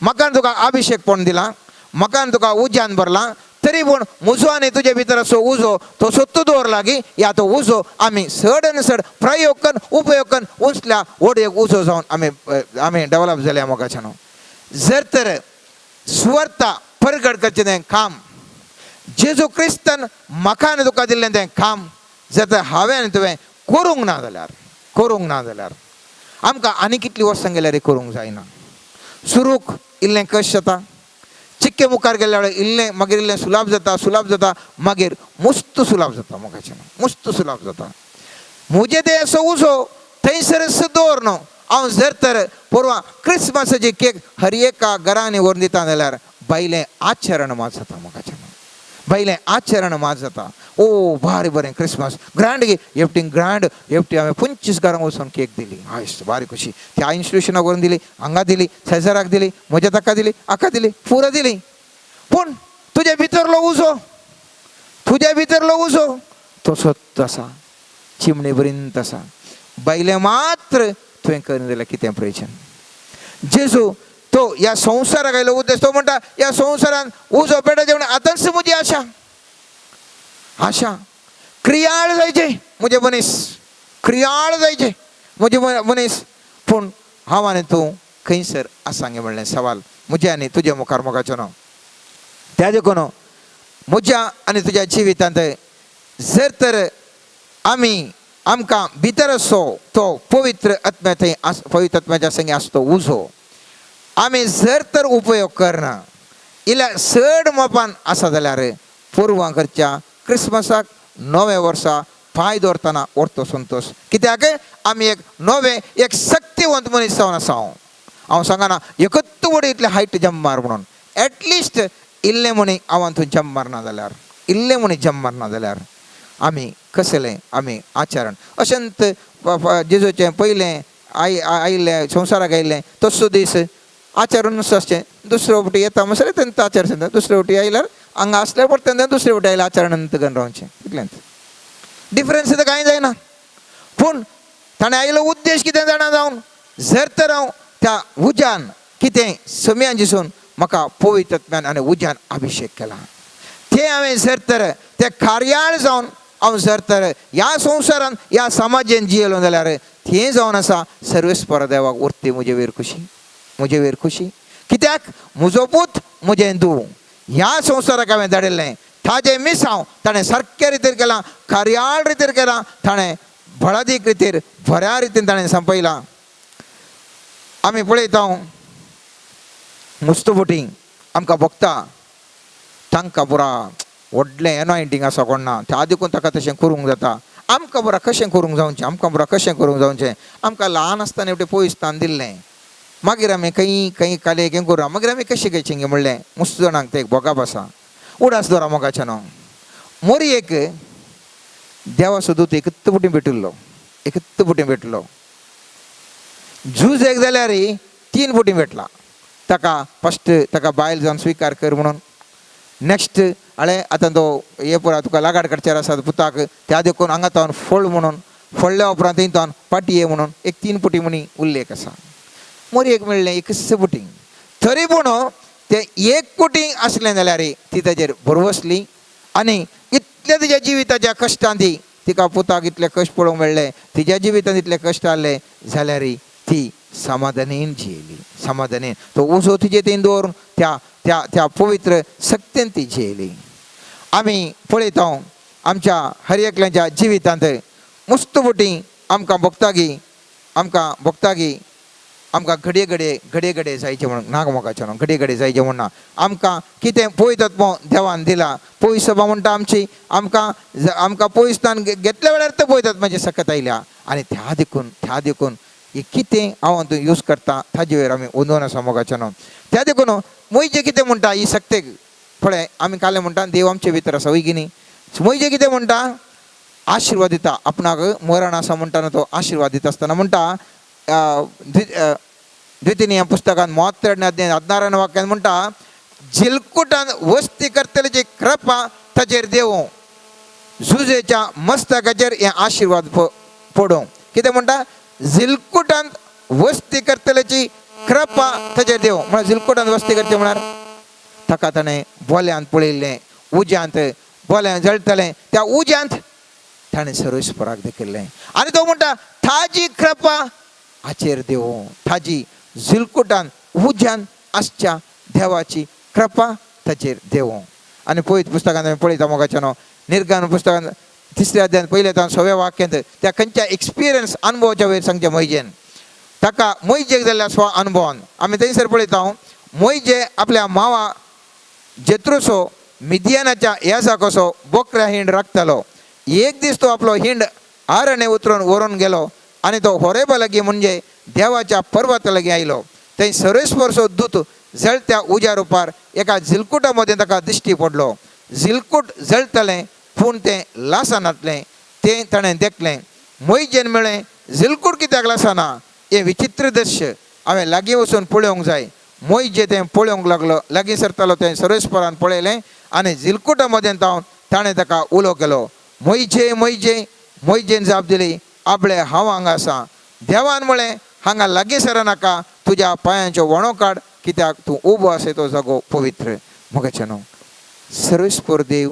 म्हाका तुका अभिशेकपण दिलां, म्हाका तुका उज्यान भरलां, तरी पूण म्हजो आनी तुजे भितर असो उजो तो सत्तू दवरला की या तो उजो आमी चड आनी चड प्रयोग करून उपयोग करून उंचल्या व्हड एक उजो जावन आमी आमी डेवलप जाल्या मोगाच्यान. जर तर सुवार्ता परगट करचें तें काम जेजू क्रिस्तान म्हाका आनी तुका दिल्लें तें काम जर तर हांवें आनी तुवें करूंक ना जाल्यार, करूंक ना जाल्यार आमकां आनी कितलीं वर्सां गेल्यार करूंक जायना. सुरूक इल्लें कश्ट जाता, चिक्के मुखार गेल्या वेळार इल्लें मागीर इल्लें सुलाभ जाता, सुलाभ जाता, मागीर मुस्त सुलाभ जाता मोगाचें, मुस्त सुलाभ जाता. म्हजें तें असो उजो थंयसरच दवर न्हू. हांव जर तर पोरवां क्रिसमसाची केक हर एका घरांनी व्हरून दिता जाल्यार बायलें आचरण मात जाता मोगाचें, बायलें आचरण मात जाता. ओ भारी बरें क्रिसमस ग्रँड गे, एकटीं ग्रँड, एकटी हांवें 25 घरांक वचून केक दिली, आयस भारी खुशी. त्या इन्स्टिट्युशनाक व्हरून दिली, हांगा दिली, शेजाराक दिली, म्हज्या ताका दिली, हाका दिली, पुरो दिली. पूण तुजे भितरलो उजो, तुज्या भितरलो उजो तसोच आसा, चिमणे पर्यंत आसा. बायलें मात्र तुवें करून जाल्यार कितें प्रयोजन? जेजू तो ह्या संवसाराक आयलो उद्देश तो म्हणटा ह्या संवसारान उजो पेटाचे म्हणून आतांच म्हजी आशा, आशा क्रियाळ जायचे म्हजे मनीस, क्रियाळ जायचे म्हजे मनीस. पूण हांव आनी तूं खंयसर आसा गे म्हणलें सवाल म्हजें आनी तुजे मुखार मोगाचो न्हू. त्या देखून म्हज्या आनी तुज्या जिवितांत जर तर आमी आमकां भितर असो तो पवित्र आत्म्या थंय पवित्र आत्म्याच्या संगी आसतो उजो आमी जर तर उपयोग करना इल्ल्या चड मोपान आसा जाल्यार पुर्वां करच्या क्रिसमसाक नव्या वर्सा पांय दवरतना व्हरतो संतोश. कित्याक आमी एक नवें एक शक्तिवंत मनीस जावन आसा. हांव हांव सांगना एकच वड इतलें हायट जम्प मार म्हणून, एटलिस्ट इल्लें म्हणी हांव तूं जम मारना जाल्यार, इल्लें म्हणी जम मारना जाल्यार आमी कसलें आमी आचरण अशेंच जेजूचें पयलें आयिल्लें संवसाराक आयिल्लें तसो दीस आचरण आसचें. दुसरे फावटी येता म्हणसर तेंचो आचार सांगता, दुसरे फावटी आयल्यार हांगा आसल्यार परत दुसरे फावटी आयल्यार आचरण करून रावचें, इतलेंच. डिफरन्स तर कांय जायना. पूण ताणें आयिल्लो उद्देश कितें जाणा जावन, जर तर हांव त्या उज्यान कितें सम्यान दिसून म्हाका पवित्रत्म्यान आनी उज्यान अभिशेक केला, तें हांवें जर तर तें कार्याळ जावन हांव जर तर ह्या संवसारान ह्या समाजेन जियेलो जाल्यार तें जावन आसा सर्वेस्पर देवाक उरती म्हजे वयर खुशी, म्हजे वयर खुशी. कित्याक म्हजो पूत म्हजें धूव ह्या संवसाराक हांवें धाडिल्लें, ताजें मिसांव ताणें सारक्या रितीर केलां, कार्याळ रितीर केलां, ताणें बळादीक रितीर बऱ्या रितीन ताणें संपयलां. आमी पळयता मुस्तुबोटी आमकां भोगता, तांकां पुरा व्हडलें एनॉयंटींग आसा कोण ना, त्या देखून ताका तशें करूंक जाता. आमकां पुरा कशें करूंक जावचें, आमकां पुरा कशें करूंक जावचें. आमकां ल्हान आसतना एवढें पयस दिल्लें, मागीर आमी खंय खंय काले हें करूं, मागीर आमी कशें कशें म्हणलें मुस्त जाणांक तें एक भोगाप आसा. उडास दवरा मोगाचें न्हू. मोरी एक देवाचो दूत एकच फुटी भेटिल्लो, एकच फुटी भेटलो. झूज एक जाल्यार 3 फुटी भेटला ताका. फस्ट ताका बायल जावन स्विकार कर म्हणून, नेक्स्ट हांवें आतां तो हे पुरा तुका लागाड काडचेर आसा पुताक, त्या देखून हांगा तावन फळ म्हणून, फळ्ळ्या उपरांत थंय तावन पाटी ये म्हणून एक 3 फुटी म्हणी उल्लेख आसा. मोरी एक मेळ्ळें एकच फुटी, तरी पूण तें 1 कोटी आसलें जाल्यार ती ताजेर भरवसली आनी इतल्या तिज्या जिविताच्या कश्टान ती तिका पुताक इतले कश्ट पळोवंक मेळ्ळे, तिज्या जिवितांत इतले कश्ट आसले जाल्यार ती समाधानेन जियेली, समाधानेन तो उजो तिजे थंय दवरून त्या त्या त्या पवित्र सक्तेन ती जियेली. आमी पळयता आमच्या हर एकल्याच्या जिवितांत मुस्त बोटी आमकां भोगतागी, आमकां भोगतागी, आमकां घडये घडये घडये घडये जायचें म्हणून नाग मोगाचें न्हू, घडये घडये जायचें म्हण ना. आमकां कितें पवित्रत्व देवान दिला, पयस सभा म्हणटा आमची, आमकां आमकां पयसतान घेतल्या वेळार तें पवित्रत्वाची सकत आयल्या आनी त्या देखून, त्या देखून हे कितें हांव तूं यूज करता ताजे वयर आमी अंदून आसा मोगाचें न्हू. त्या देखून मोयजे कितें म्हणटा ही सक्तेक पळय, आमी कालें म्हणटा देव आमचे भितर आसा वय की न्ही. मोयजे कितें म्हणटा, आशिर्वाद दिता आपणाक, मरण आसा म्हणटा न्हू तो आशिर्वाद दिता आसतना म्हणटा, द्वितीय पुस्तकान 32ನೇ अध्याय 16 वाक्यान म्हणटा, जिलकुटान वस्ती करतल्याची कृपा ताचेर देवूं, जुजेच्या मस्तकाचेर हे आशिर्वाद पडूं. कितें म्हणटा, जिलकुटान वस्ती करतल्याची कृपा ताचेर देवूं. म्हळ्यार जिलकुटान वस्ती करचे म्हळ्यार ताका ताणें बोल्यांत पळयल्लें, उज्यांत बोल्यांत जळटलें, त्या उज्यांत ताणें सर्वेस्पराक देखिल्लें आनी तो म्हणटा ताजी कृपा हाचेर देवूं, ताजी जिलकुटान उज्यान आसच्या देवाची कृपा ताचेर देवूं. आनी पळयत पुस्तकांत आमी पळयता मोगाचें न्हू, निर्गमन पुस्तकांत 3ऱ्या अध्यायांत पयल्या तावन 6व्या वाक्यांत त्या खंयच्या एक्सपिरियन्स अनुभवाच्या वयर सांगचें मोयजेन, ताका मोयजेक जाल्ल्या स्व अनुभवान आमी थंयसर पळयता. मोयजे आपल्या मावा जेत्रुसो मिदियानाच्या येसाक कसो बोकऱ्या हिंड राखतालो. एक दीस तो आपलो हिंड आरणे उतरून व्हरून गेलो आनी तो होरेबा लागीं म्हणजे देवाच्या पर्वता लागीं आयलो. थंय सर्वेस्परचो दूत जळत्या उज्या रुपार एका झिलकुटा मदें ताका दिश्टी पडलो. झिलकूट जळटलें पूण तें लासनातलें, तें ताणें देखलें. मोयजेन मेळ्ळें, झिलकूट कित्याक लासना, हें विचित्र दृश्य हांवें लागीं वचून पळोवंक जाय. मोयजे तें पळोवंक लागलो, लागीं सरतालो तें सर्वेस्परान पळयलें आनी झिलकुटा मदें तावन ताणें ताका उलो केलो, मोयजे मोयजे. मोयजेन जाप दिली, आपले हांव हांगा आसा. देवान म्हळें, हांगा लागीं सरनाका, तुज्या पांयांच्यो वणो काड, कित्याक तूं उबो आसा तो जागो पवित्र. मोगाचें न्हू, सर्वेस्पर देव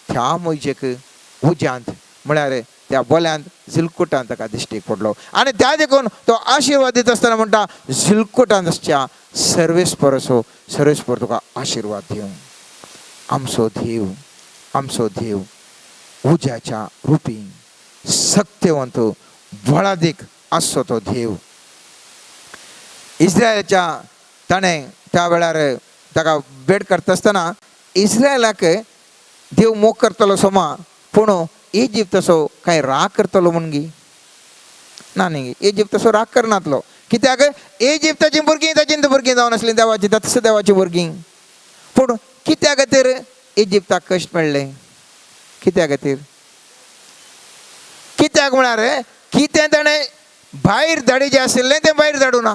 त्या मोयजेक उज्यांत म्हळ्यार त्या बोल्यांत झिलकुटान ताका दिश्टीक पडलो आनी त्या देखून तो आशिर्वाद दिता आसतना म्हणटा, झिलकुटान आसच्या सर्वेस्पराचो सर्वेस्पर तुका आशिर्वाद दिवं. आमचो देव, आमचो देव उज्याच्या रुपी सक्तेवंत बळादीक आसचो तो देव. इस्रायलाच्या ताणें त्या वेळार ताका भेट करता आसतना इस्रायलाक देव मोग करतलो सोमा, पूण इजिप्त तसो कांय राग करतलो म्हूण गी ना न्ही, इजिप्त तसो राग करनातलो. कित्याक इजिप्ताची भुरगीं ताची भुरगीं जावन आसलीं देवाची, तस देवाची भुरगीं. पूण कित्या खातीर इजिप्ताक कश्ट मेळ्ळे? कित्या खातीर? कित्याक म्हळ्यार कितें ताणें भायर धाडिचें आशिल्लें तें भायर धाडूं ना.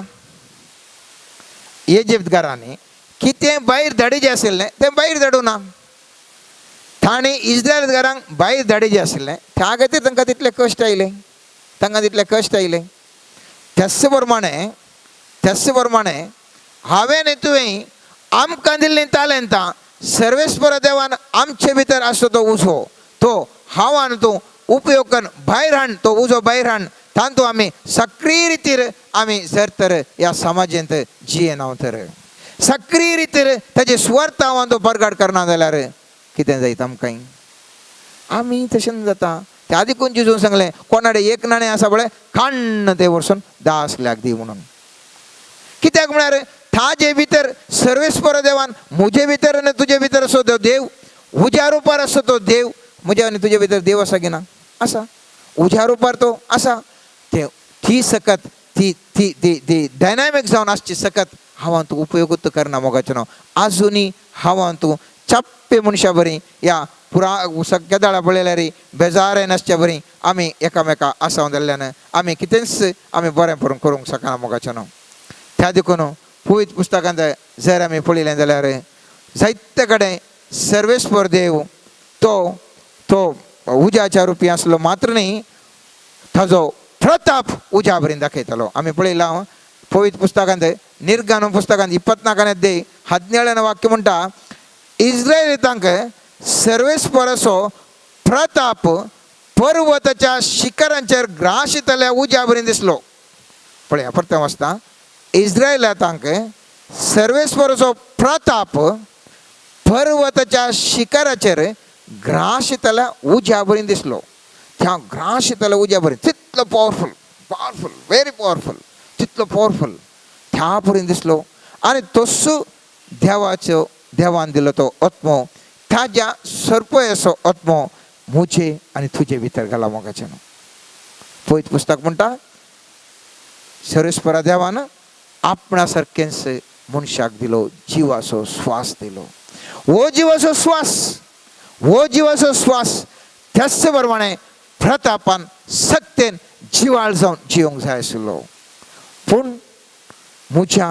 इजिप्तकारांनी कितें भायर धाडिचें आशिल्लें तें भायर धाडूं ना. तांणी इस्रायलकारांक भायर धाडिचें आशिल्लें, त्या खातीर तांकां तितले कश्ट आयले, तांकां तितले कश्ट आयले. त्याच प्रमाणे, त्याच प्रमाणे हांवें आनी तुवें आमकां दिल्लीं तालेंतां सर्वेस्पर देवान आमचे भितर आसतो तो उजो, तो हांव आनी तूं उपयोग करून भायर हाड, तो उजो भायर हाड. तातूंत आमी सक्रीय रितीर आमी जर तर ह्या समाजेंत जियेना तर, सक्रीय रितीर ताजे सुवार्थ हांव तो परगट करना जाल्यार कितें जायत आमकां? आमी तशें जाता. त्या देखून जेजून सांगलें, कोणाडे एक नाणें आसा पळय, काण्ण तें वचून दासल्याक दी म्हणून. कित्याक म्हळ्यार ताजे भितर सर्वेस्पर देवान म्हजे भितर आनी तुजे भितर आसो तो देव, उज्या रुपार आसो तो देव. म्हज्या आनी तुजे भितर देव आसा की ना? आसा. उज्या रुपार तो आसा. ते ती सकत ती ती ती ती डायनामीक जावन आसची सकत हांव तूं उपयोगूच करना मोगाचें न्हू. आजुनी हांव तूं चाप्पे मनशा बरी ह्या पुरा केदाळा पळयल्यार बेजार नासच्या बरी आमी एकामेका आसावन जाल्ल्यान आमी कितेंच आमी बरें करून करूंक शकना मोगाचें न्हू. त्या देखून पवित्र पुस्तकांत जर आमी पळयलें जाल्यार जायते कडेन सर्वेस्पर देव तो तो उज्याच्या रुपी आसलो मात्र न्ही, ताजो प्रताप उज्या बरीन दाखयतालो. आमी पळयला पवित्र पुस्तकांत, निर्गान पुस्तकांत 24ನೇ ಅಧ್ಯಾಯ 17ನೇ ವಾಕ್ಯ म्हणटा, इस्रायलितांक सर्वेस्पराचो प्रताप पर्वताच्या शिखरांचेर ग्राशितल्या उज्या बरीन दिसलो. पळया, परतें वाचता. इस्रायलातांक सर्वेस्पराचो प्रताप पर्वताच्या शिखराचेर ग्राशितल्या उज्या बरीन दिसलो. त्या ग्राशितल्या उज्या बरीन तितलो पॉवरफूल, पॉवरफूल, व्हेरी पॉवरफूल, तितलो पॉवरफूल त्या परीन दिसलो. आनी तस्सो देवाचो, देवान दिलो तो आत्मो, ताज्या सरपयाचो आत्मो म्हजे आनी तुजे भितर घाला मोगाचें न्हू. पवित्र पुस्तक म्हणटा, सर्वेस्परा देवान आपणा सारकेंच मनशाक दिलो जिवाचो श्वास दिलो. हो जिवाचो श्वास, हो जिवाचो श्वास त्याच प्रमाणे प्रतापान सत्तेन जिवाळ जावन जिवंक जाय आशिल्लो. पूण म्हज्या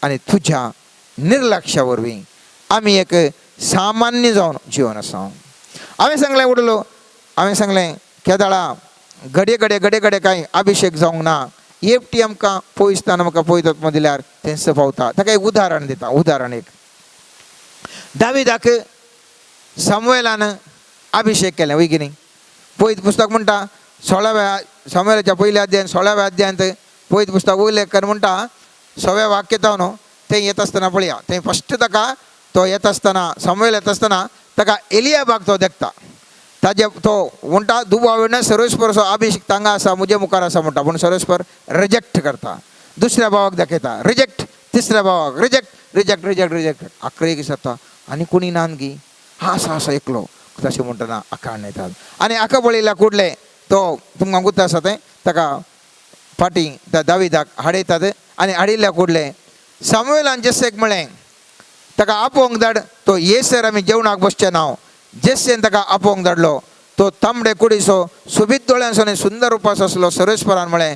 आनी तुज्या निर्लक्षा वरवीं आमी एक सामान्य जावन जिवन आसा. हांवें सांगलें उडलो, हांवें सांगलें केदाळा घडये घडये घडये घडये कांय अभिशेक जावंक ना, एकटी आमकां पयसताना म्हाका पयत दिल्यार तेंच पावता. ताका एक उदाहरण दिता. उदाहरण एक, दाविदाक सामुएलान अभिशेक केलें वय की न्ही? पवित्र पुस्तक म्हणटा, 16व्या सामुएलाच्या पयल्या अध्यायान, 16व्या अध्यायांत पवित्र पुस्तक उल्लेख कर म्हणटा, 6व्या वाक्य न्हू, तें येता आसतना पळया, थंय फस्ट ताका तो येता आसतना, सामुएल येता आसतना ताका एलियाबाक तो देखता. ताजे तो म्हणटा, दुबाव सर्वेस्परचो अभिषेक तांगा आसा, म्हजे मुखार आसा म्हणटा. पूण सर्वेस्पर रिजेक्ट करता. दुसऱ्या भावाक दाखयता, रिजेक्ट. तिसऱ्या भावाक रिजेक्ट, रिजेक्ट, रिजेक्ट, रिजेक्ट. आकरेक जाता आनी कोणी नान गी? हा, आसा, आसा एकलो. तशें म्हणटना आका येतात आनी आका पळयल्या कुडले तो तुमकां गुत्त आसा तें, ताका फाटीं त्या दाविदाक हाडयतात. आनी हाडिल्ल्या कुडले सामुएलान जेसेक म्हळें, ताका आपोवंक धाड, तो येसर आमी जेवणाक बसचें ना. जेसेन ताका आपोवंक धाडलो. तो तांबडे कुडीचो, सोबीत दोळ्यांचो आनी सुंदर रुपाचो आसलो. सर्वेस्परान म्हळें,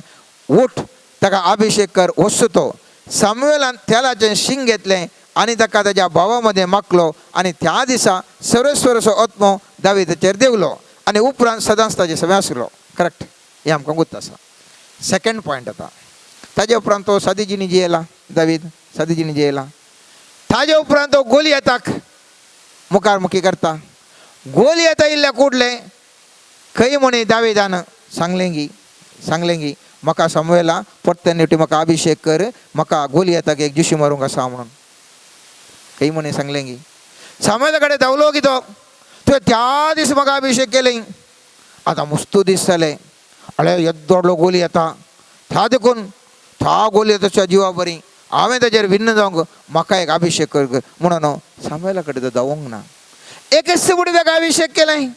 उठ, ताका अभिशेक कर, वचचो तो. सामुएलान तेलाचें शिंग घेतलें आनी ताका ताज्या भावा मदें माखलो आनी त्या दिसा सर्वेस्वराचो आत्मो दाविदाचेर देंवलो आनी उपरांत सदांच ताजे सगळें आसलो. करेक्ट, हें आमकां गुत्त आसा. सेकंड पॉयंट आतां, ताजे उपरांत तो सादी जिणी जियेला दावीद, सादी जिणी जियेला. ताजे उपरांत तो गोलियताक मुखार मुखी करता. गोलियता इल्ल्या कुडले खंय म्हणी दाविदान सांगलें गी, सांगलें गी, म्हाका सामुएला परते नेटी म्हाका अभिशेक कर, म्हाका गोलियताक एक जिशी मारूंक आसा म्हणून खंय म्हणी सांगलें गी? सामुएला कडेन धांवलो की तो, तुवें त्या दीस म्हाका अभिशेक केलें, आतां मुस्तू दीस जाले, अळे येद्दो गोली येता, त्या देखून त्या गोलयताच्या जिवा बरी हांवें ताजेर भिन्न जावंक म्हाका एक अभिशेक कर म्हणून सामुएला कडेन तो धांवूंक ना. एकच फुडें ताका अभिशेक केलें,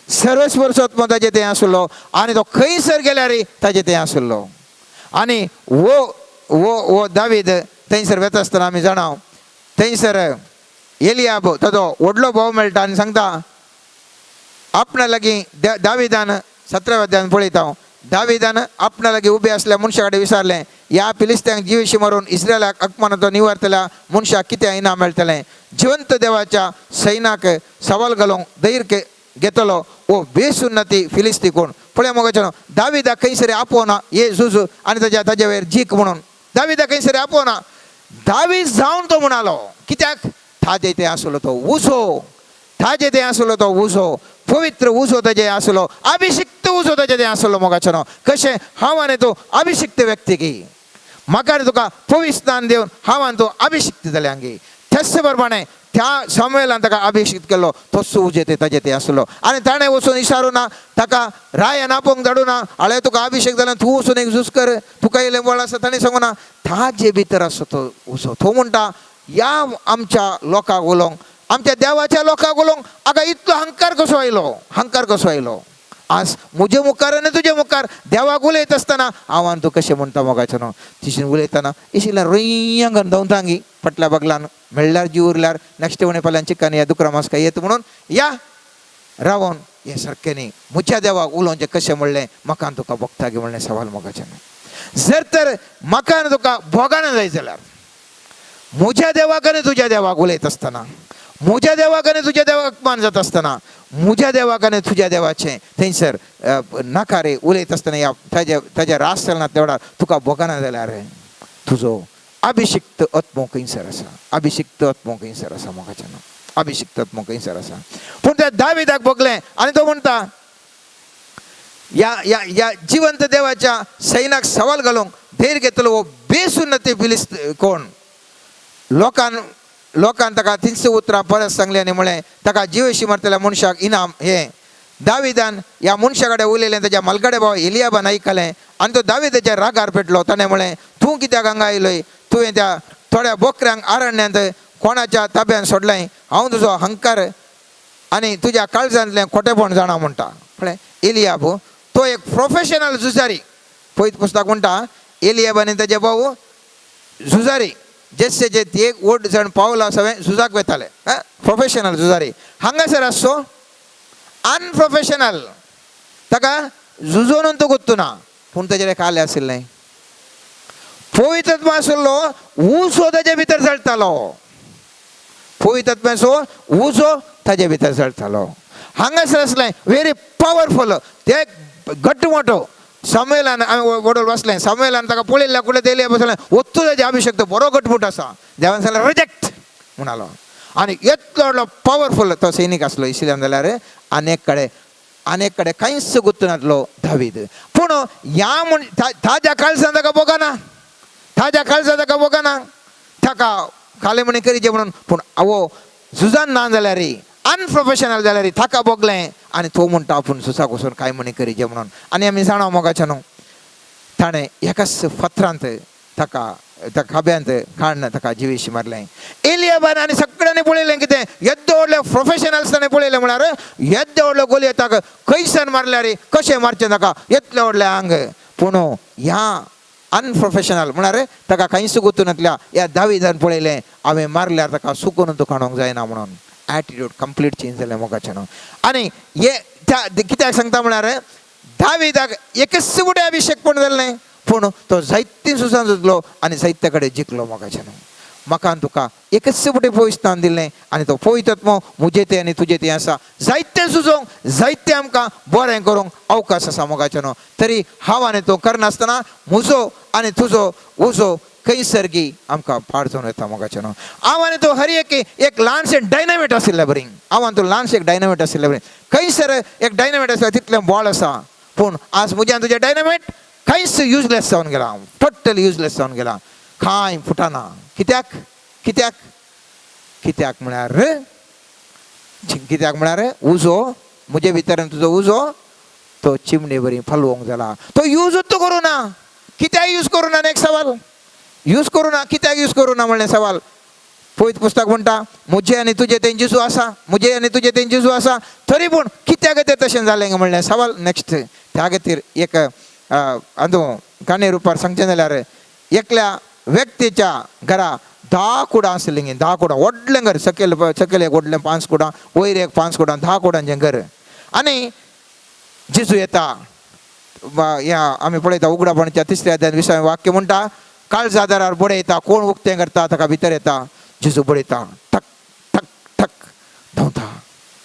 सर्वेस्पर ताजे तें आसलो आनी तो खंयसर गेल्यार ताजे तें आसलो. आनी वो वो वो दावीद थंयसर वता आसतना आमी जाणा, थंयसर एलियाब ताजो व्हडलो भाव मेळटा आनी सांगता आपणा लागीं दाविदान 17व्या अध्यायान पळयता हांव, दाविदान आपणा लागीं उबे आसल्या मनशा कडेन विचारलें, ह्या फिलिस्त्यांक जिवेशी मारून इस्रायलाक अपमानाचो निवारतल्या मनशाक कितें इनाम मेळटलें? जिवंत देवाच्या सैनाक सवाल घालूंक धैर्य घेतलो वो बेसुन्नती फिलिस्ती कोण? पळय मोगाचो, दाविदाक खंयसर आपोवना ये झुज आनी ताज्या वयर जीक म्हणून. दाविदाक खंयसर आपोवना. दावीद जावन तो म्हणालो, कित्याक ताजे ते आसलो तो उजो, ताजे ते आसलो तो उजो, पवित्र उजो ताजे आसलो, अभिषिक्त उजो ताजे ते आसलो. मोगाचो, कशें हांव आनी तूं अभिषिक्त व्यक्ती की म्हाका आनी तुका पवित्र स्थान दिवन हांव आनी तूं अभिषिक्त जालें आंगी. त्याच प्रमाणे त्या सामुएलान ताका अभिषिक्त केलो, तसो उजो ते ताजे ते आसलो. आनी ताणें वचून इशारू ना, ताका रायान आपोवंक धाडूं ना, आळे तुका अभिषेक जाल्यार तूं वचून एक झूज कर, तुका इल्लें बळ आसा, ताणें सांगू ना. ताजे भितर आसा तो उजो. तो म्हणटा ह्या आमच्या लोकांक उलोवंक, आमच्या देवाच्या लोकांक उलोवंक आगा इतलो हंकार कसो आयलो, हंकार कसो आयलो? आज म्हजे मुखार आनी तुजे मुखार देवाक उलयत आसतना हांव आनी तूं कशें म्हणटा मोगाचें न्हू? तिशेन उलयतना इशिल्ल्यान रय्यांग धांवता गी फाटल्या बगलान मेळ्ळ्यार जीव उरल्यार नेक्स्ट उणे फाल्यां चिकन या दुकरा मास्का येत म्हणून या रावोन हें सारकें न्ही. म्हज्या देवाक उलोवचें कशें म्हणलें म्हाका आनी तुका भोगता गी म्हणलें सवाल मोगाचें न्हू. जर तर म्हाका आनी तुका भोगाना जाय जाल्यार म्हज्या देवाक आनी तुज्या देवाक उलयत आसतना, म्हज्या देवाक आनी तुज्या देवाक अपमान जाता आसतना, म्हज्या देवाक आनी तुज्या देवाचें थंयसर नकारे उलयत आसतना ह्या ताज्या रास चलना तेवडा तुका भोगना जाल्यार तुजो अभिषिक्त आत्मो खंयसर आसा, अभिषिक्त आत्मो खंयसर आसा मोगाचें न्हू, अभिषिक्त आत्मो खंयसर आसा. पूण त्या दाविदाक भोगलें आनी तो म्हणटा ह्या ह्या ह्या जिवंत देवाच्या सैनाक सवाल घालूंक धैर्य घेतलो हो बेसुन्नती फिलिस्त कोण? लोकान ताका 300 उतरां परत सांगलीं आनी म्हळें ताका जिवेशी मारतल्या मनशाक इनाम हें. दाविदान ह्या मनशा कडेन उलयलें, ताज्या मलगडे भाव एलियाबान आयकलें आनी तो दाविदाच्या रागार पेटलो. ताणें म्हळें तूं कित्याक हांगा आयलोय? तुवें त्या थोड्या बोकऱ्यांक आरण्यांत कोणाच्या ताब्यान सोडलें? हांव तुजो हंकार आनी तुज्या काळजांतलें खोटेपण जाणा म्हणटा. पळय एलियाब तो एक प्रोफेशनल झुजारी. पयत पुस्तक म्हणटा एलियाब आनी ताजे भाऊ झुजारी, जेसे जे एक वोट जाण पावला सगळें झुजाक वेताले, प्रोफेशनल झुजारी. हांगासर आसचो अनप्रोफेशनल, ताका झुजोवन तो गुत्तू ना, पूण ताजेर काले आशिल्लें पवित्र आशिल्लो उजो ताजे भितर जळटालो, पवित्र आत्म्याचो उजो ताजे भितर जळटालो. हांगासर आसलें व्हेरी पावरफुल, ते घट्ट मोठो. सामुएलान हांवें वडोल वाचलें, सामुएलान ताका पळयल्ल्या कुडे तेली बसलें वत्तू ताजे अभिषेक तो बरो घटमूट आसा. देवान सांगलें रिजेक्ट म्हणालो. आनी इतलो व्हडलो पावरफुल तो सैनीक आसलो इशिल्यान जाल्यार अनेक कडेन कांयच गुत्त नासलो दावीद. पूण ह्या म्हण ताज्या काळजान ताका भोगना, ताज्या काळजान ताका भोगना, ताका काले म्हणी करीचे म्हणून. पूण आवो झुजान ना जाल्यार अनप्रोफेशनल जाल्यार ताका भोगलें आनी तो म्हणटा आपूण झुजाक वचून काय म्हणी करीचे म्हणून. आनी आमी जाणा मोगाचें न्हू, ताणें एकाच फातरांत ताका त्या खाब्यांत काडून ताका जिवीशी मारलें एलियाबान. आनी सगळ्यांनी पळयलें कितें येद्दो व्हडले प्रोफेशनल्स ताणें पळयलें म्हळ्यार येद्दे व्हडलो गोलयताक खंयसान मारल्यार कशें मारचें ताका येतलें व्हडलें आंग. पूण ह्या अनप्रोफेशनल म्हळ्यार ताका कांयच गुतून नासल्या ह्या दाविदान पळयलें हांवें मारल्यार ताका सुकून दुखाणोंक जायना म्हणून एटिट्यूड कंप्लीट चेंज जालें मोगाचें न्हू. आनी हे त्या कित्याक सांगता म्हळ्यार दाविदाक एकच फुडें अभिषेक पण जालें, पूण तो जायते सुसान झुजलो आनी जायते कडेन जिखलो मोगाचें न्हू. म्हाका आनी तुका एकच फुडें पवित्र दिलें आनी तो पवित्र म्हजे ते आनी तुजे ते आसा. जायते झुजोंक जायते आमकां बरें करूंक अवकाश आसा मोगाचें न्हू. तरी हांव आनी तूं करनासतना म्हजो आनी तुजो उजो खंयसर गी आमकां पाड जावन वता मोगाचें न्हू. हांव आनी तूं हर एक एक ल्हानशें डायनामेट आशिल्ल्या बरी, हांव आनी तूं ल्हानशें एक डायनामेट आशिल्ल्या बरी, खंयसर एक डायनामेट आसा तितलें बळ आसा. पूण आज म्हज्यान तुजें डायनामेट कांयच युजलेस जावन गेलां, टोटली युजलेस जावन गेलां, कांय फुटना. कित्याक कित्याक कित्याक म्हळ्यार कित्याक म्हळ्यार उजो म्हजे भितर तुजो उजो तो चिमणे बरी फलोवंक जाला, तो यूजूच तो करूं ना. कित्याक यूज करूं ना? एक सवाल, यूज करूं ना कित्याक यूज करूं ना म्हणलें सवाल. पवित्र पुस्तक म्हणटा म्हजे आनी तुजे तें जेजू आसा, म्हजे आनी तुजे तें जेजू आसा, तरी पूण कित्याक तें तशें जालें म्हणलें सवाल. नेक्स्ट त्या खातीर एक अंदू काणी रुपार सांगचें जाल्यार एकल्या व्यक्तीच्या घरा 10 कुडां आसलीं, 10 कुडां, व्हडलें घर, सकयल सकयल एक व्हडलें 5 कुडां, वयर एक 5 कुडां, 10 कुडांचें घर. आनी जेजू येता, ह्या आमी पळयता उगडापणाच्या 3ऱ्या अध्यायांत 20वें वाक्य म्हणटा, काळजा दारार बडयता, कोण उक्तें करता ताका भितर येता. जेजू बडयता, ठक ठक ठक धांवता.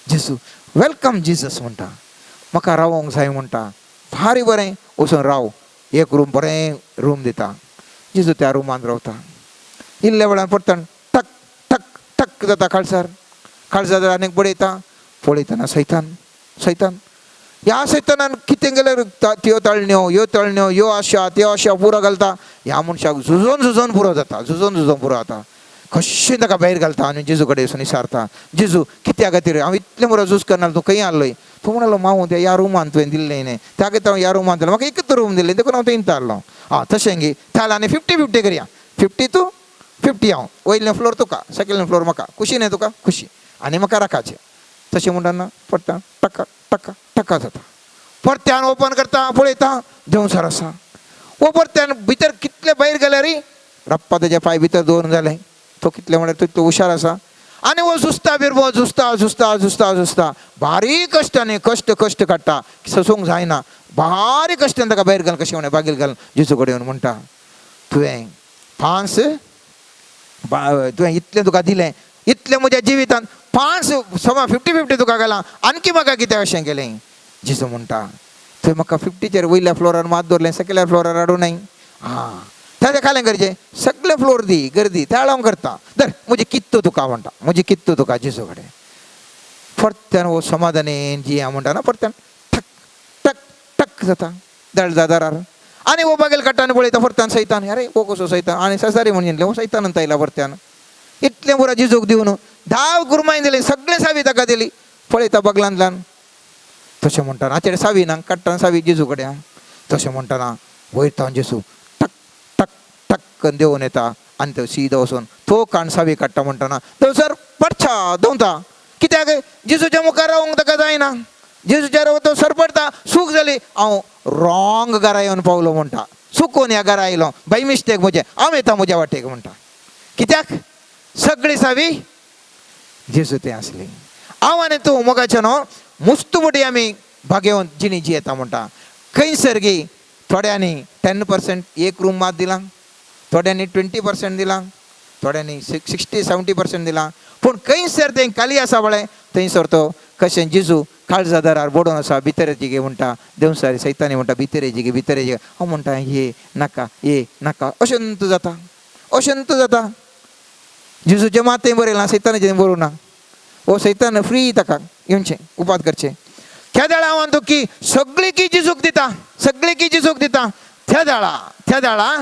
जेजू welcome Jesus म्हणटा, म्हाका रावोंक जाय म्हणटा. भारी बरें, वचून राव, एक रूम बरें रूम दिता. जेजू त्या रुमांत रावता. इल्ल्या वेळान परतन ठक ठक ठक जाता काळसार, काळजा दारार आनीक बडयता. पळयतना सैतान, सैतान ह्या सैतानान कितें केल्यार त्यो तळण्यो, ह्यो तळण्यो, ह्यो आशा त्यो आशा पुरो घालता. ह्या मनशाक झुजोन झुजोन पुरो जाता, झुजोन झुजोन पुरो जाता. कशें ताका भायर घालता आनी जेजू कडेन वचून विचारता, जेजू कित्या खातीर हांव इतलें बरो झूज करना, तूं खंय आहलोय? तूं म्हणालो, मावू त्या ह्या रुमान तुवें दिल्लें न्ही, त्या खातीर हांव ह्या रुमान दिलें, म्हाका एकच रूम दिल्लें देखून हांव थंय आसलो. आं तशें गी, त्याला आनी 50-50 करया, 50 तूं 50 हांव, वयलें फ्लोर तुका, सकयलें फ्लोर म्हाका, खुशी न्ही तुका, खुशी, आनी म्हाका राखाचें. तशें म्हणटा पडटा, टका टका टका जाता. परत्यान ओपन करता, पळयता देंवचार आसा. वो परत्यान भितर कितले भायर गेल्यार रप्पा तेजे पांय भितर दवरून जालें. तो कितले म्हणल्यार तितलो हुशार आसा. आनी वो झुजता बिरबो, झुजता झुजता झुजता झुजता, बारीक कश्टांनी कश्ट कश्ट काडटा, सोसूंक जायना, बारीक कश्टान ताका भायर घाल, कशें म्हणलें बागील घाल. जेजू कडेन येवन म्हणटा, तुवें 5 तुवें इतलें तुका दिलें, इतलें म्हज्या जिवितांत 5 समा 50-50 तुका घालां, आणकी म्हाका कितें अशें केलें? जेजू म्हणटा, तुवें म्हाका 50चेर वयल्या फ्लोरार मात दवरलें, सकयल्या फ्लोरार हाडूं न्हय. आं ताजें खालें करचें, सगळें फ्लोर दी गर्दी त्याळ हांव करता, धर म्हजी कित्तू तुका म्हणटा, म्हजी कित्तू तुका जेजू कडेन. परत्यान हो समाधानी जी म्हणटा ना, परत्यान ठक ठक ठक जाता दळजा दारार. आनी हो बागेल काडटा आनी पळयता परत्यान सैतान, अरे हो कसो सैतान, आनी ससारी म्हणून हो सैतानंत आयला परत्यान. इतलें पुरो जेजूक दिवन 10 गुरमाय दिली, सगळें सावी ताका दिली. पळयता बगलांतल्यान तशें म्हणटा, आचेर सावी ना, काडटा सावी जेजू कडेन. तशें म्हणटना वयता जेजू टक टक टक करून देंवून येता आनी तो सीदो वचून तो काण सावी काडटा म्हणटना थंयसर पडछा धांवता. कित्याक जेजूच्या मुखार रावंक ताका जायना. जेजूच्या राव तो सरपडटा, चूक जाली, हांव रॉंग घरा येवन पावलो म्हणटा, चुकून ह्या घरा आयलो, बाय मिस्टेक म्हजें, हांव येता म्हज्या वाटेक म्हणटा. कित्याक सगळी सावी जेजू तें आसली. हांव आनी तूं मोगाचें न्हू मुस्तुमटी आमी भागेवन जिणी जियेता म्हणटा. खंयसर गी थोड्यांनी 10% एक रूम मात दिलां, थोड्यांनी 20% दिलां, थोड्यांनी 60-70% दिलां, पूण खंयसर तें खाली आसा पळय थंयसर तो कशें जेजू काळजा दारार बोडून आसा. भितर येची म्हणटा देंवचारी सैतानी म्हणटा, भितर येची, भितर येची. हांव म्हणटा ये नाका, ये नाका, अशंत जाता, अशंत जाता. जेजूचें मातें बरयलां, सैतानाचें बरोवंक ना. हो सैतान फ्री ताका येवचें उपाद करचें. त्या हांव तो की सगळी की जेजूक दिता, सगळी की जेजूक दिता. त्या दाळा, त्या दाळा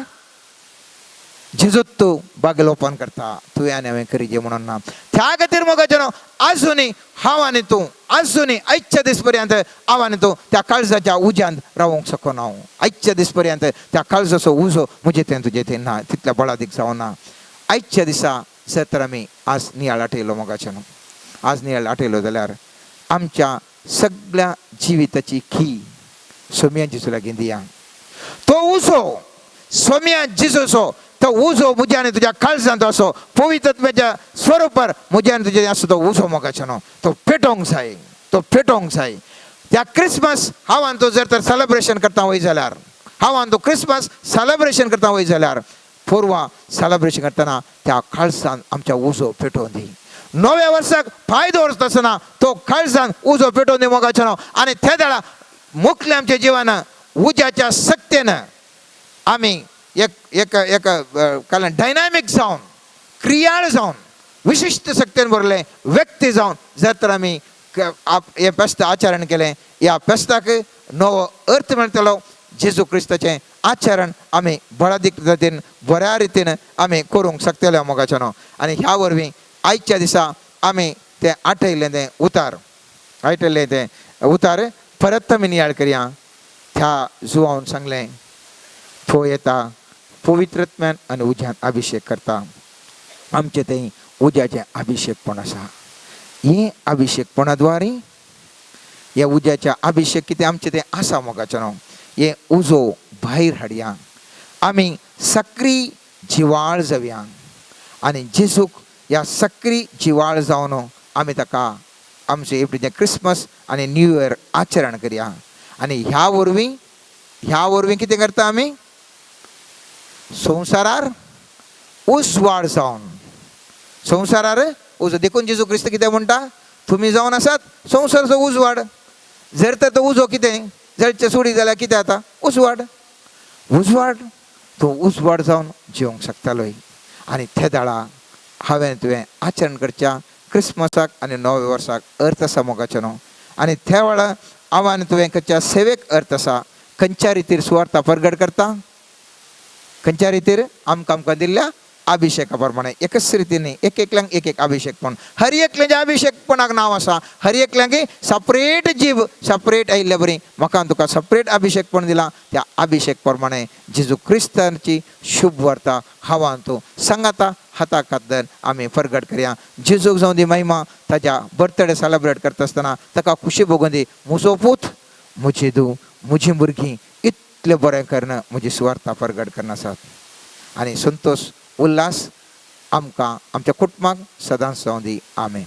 जेजूत तूं बागेल ओपन करता, तुवें आनी हांवें करीजे म्हणून ना. त्या खातीर मोगाचें न्हू आजुनूय हांव आनी तूं आजुनूय आयच्या दीस पर्यंत हांव आनी तूं त्या काळजाच्या उज्यांत रावंक शकना. हांव आयच्या दीस पर्यंत त्या काळजाचो उजो म्हजे तें तुजें तें ना, तितल्या बळादीक जावना. आयच्या दिसा जर तर आमी आज नियाळ आठयलो मोगाचें न्हू, आज नियाळ आठयलो जाल्यार आमच्या सगळ्या जिविताची खी सोम्या जेजू लागीं दिया. तो उजो सोम्या जेजूचो, तो उजो म्हज्या आनी तुज्या काळजांत असो पवित्रत्वाच्या स्वरूपार म्हज्या आनी तुज्या आसो तो उजो मोगाचें न्हू, तो पेटोवंक जाय, तो पेटोवंक जाय. त्या क्रिसमस हांव आनी तूं जर तर सेलेब्रेशन करता वय जाल्यार, हांव आनी तूं क्रिसमस सेलेब्रेशन करता वय जाल्यार, पोरवां सेलेब्रेशन करतना त्या काळजान आमच्या उजो पेटोवन दी. नव्या वर्साक पांय दवरता आसतना तो काळजान उजो पेटोवन दी मोगाचें न्हू. आनी त्या वेळा मुखले आमच्या जिवान उज्याच्या सक्तेन आमी एक एक एक कारण डायनामीक जावन, क्रियाळ जावन, विशिश्ट सक्तेन भरले व्यक्ती जावन जर तर आमी हें फेस्त आचरण केलें, ह्या फेस्ताक नवो अर्थ मेळटलो. जेजू क्रिस्ताचें आचरण आमी बळादीक जातीन बऱ्या रितीन आमी करूंक शकतले मोगाचें न्हू. आनी ह्या वरवीं आयच्या दिसा आमी तें आठयल्लें तें उतार, आठयल्लें तें उतार परत आमी नियाळ करया. त्या जुवान सांगलें, तो येता पवित्रत्म्यान आनी उज्यान अभिशेक करता. आमचें थंय उज्याचें अभिशेकपण आसा. हें अभिशेकपणा द्वारे ह्या उज्याच्या अभिशेक कितें आमचें तें आसा मोगाचें न्हू, हें उजो भायर हाडया, आमी सक्री जिवाळ जावया. आनी जेजूक ह्या सक्री जिवाळ जावन आमी ताका आमचें एप्रिलचें क्रिसमस आनी न्यू इयर आचरण करया. आनी ह्या वरवीं कितें करता आमी? संवसारार उजवाड जावन, संवसारार उजो. देखून जेजू क्रिस्त कितें म्हणटा? तुमी जावन आसात संवसाराचो उजवाड. जर तर तो उजो कितें जळचे सोडी जाल्यार कितें जाता? उजवाड, उजवाड. तूं उजवाड जावन जिवंक शकतालोय. आनी ते दाळा हांवें तुवें आचरण करच्या क्रिसमसाक आनी नव्या वर्साक अर्थ आसा मोगाचें न्हू. आनी त्या वेळार हांव आनी तुवें खंयच्या सेवेक अर्थ आसा? खंयच्या रितीर सुवार्ता परगट करता? खंयच्या रितीर? आमकां आमकां दिल्ल्या अभिषेका प्रमाणे. एकच रितीन एक एकल्यांक एक एक अभिषेकपण. हर एकल्याचे अभिषेकपणाक नांव आसा. हर एकल्यांक सपरेट जीव सपरेट आयिल्ले बरी म्हाका तुका सपरेट अभिषेकपण दिला. त्या अभिषेक प्रमाणे जेजू क्रिस्तांची शुभ वार्ता हांव तूं सांगाता हाताक हात धरून आमी परगट करया. जेजूक जावं दी महिमा. ताच्या बर्थडे सेलेब्रेट करता आसतना ताका खुशी भोगूं दी, म्हजो पूत, म्हजी धूव, म्हजी भुरगीं इतलें बरें करून म्हजी सुवार्ता परगट करून आसात. आनी संतोश उल्हास आमकां आमच्या कुटुंबाक सदांच जावं दी. आमेन.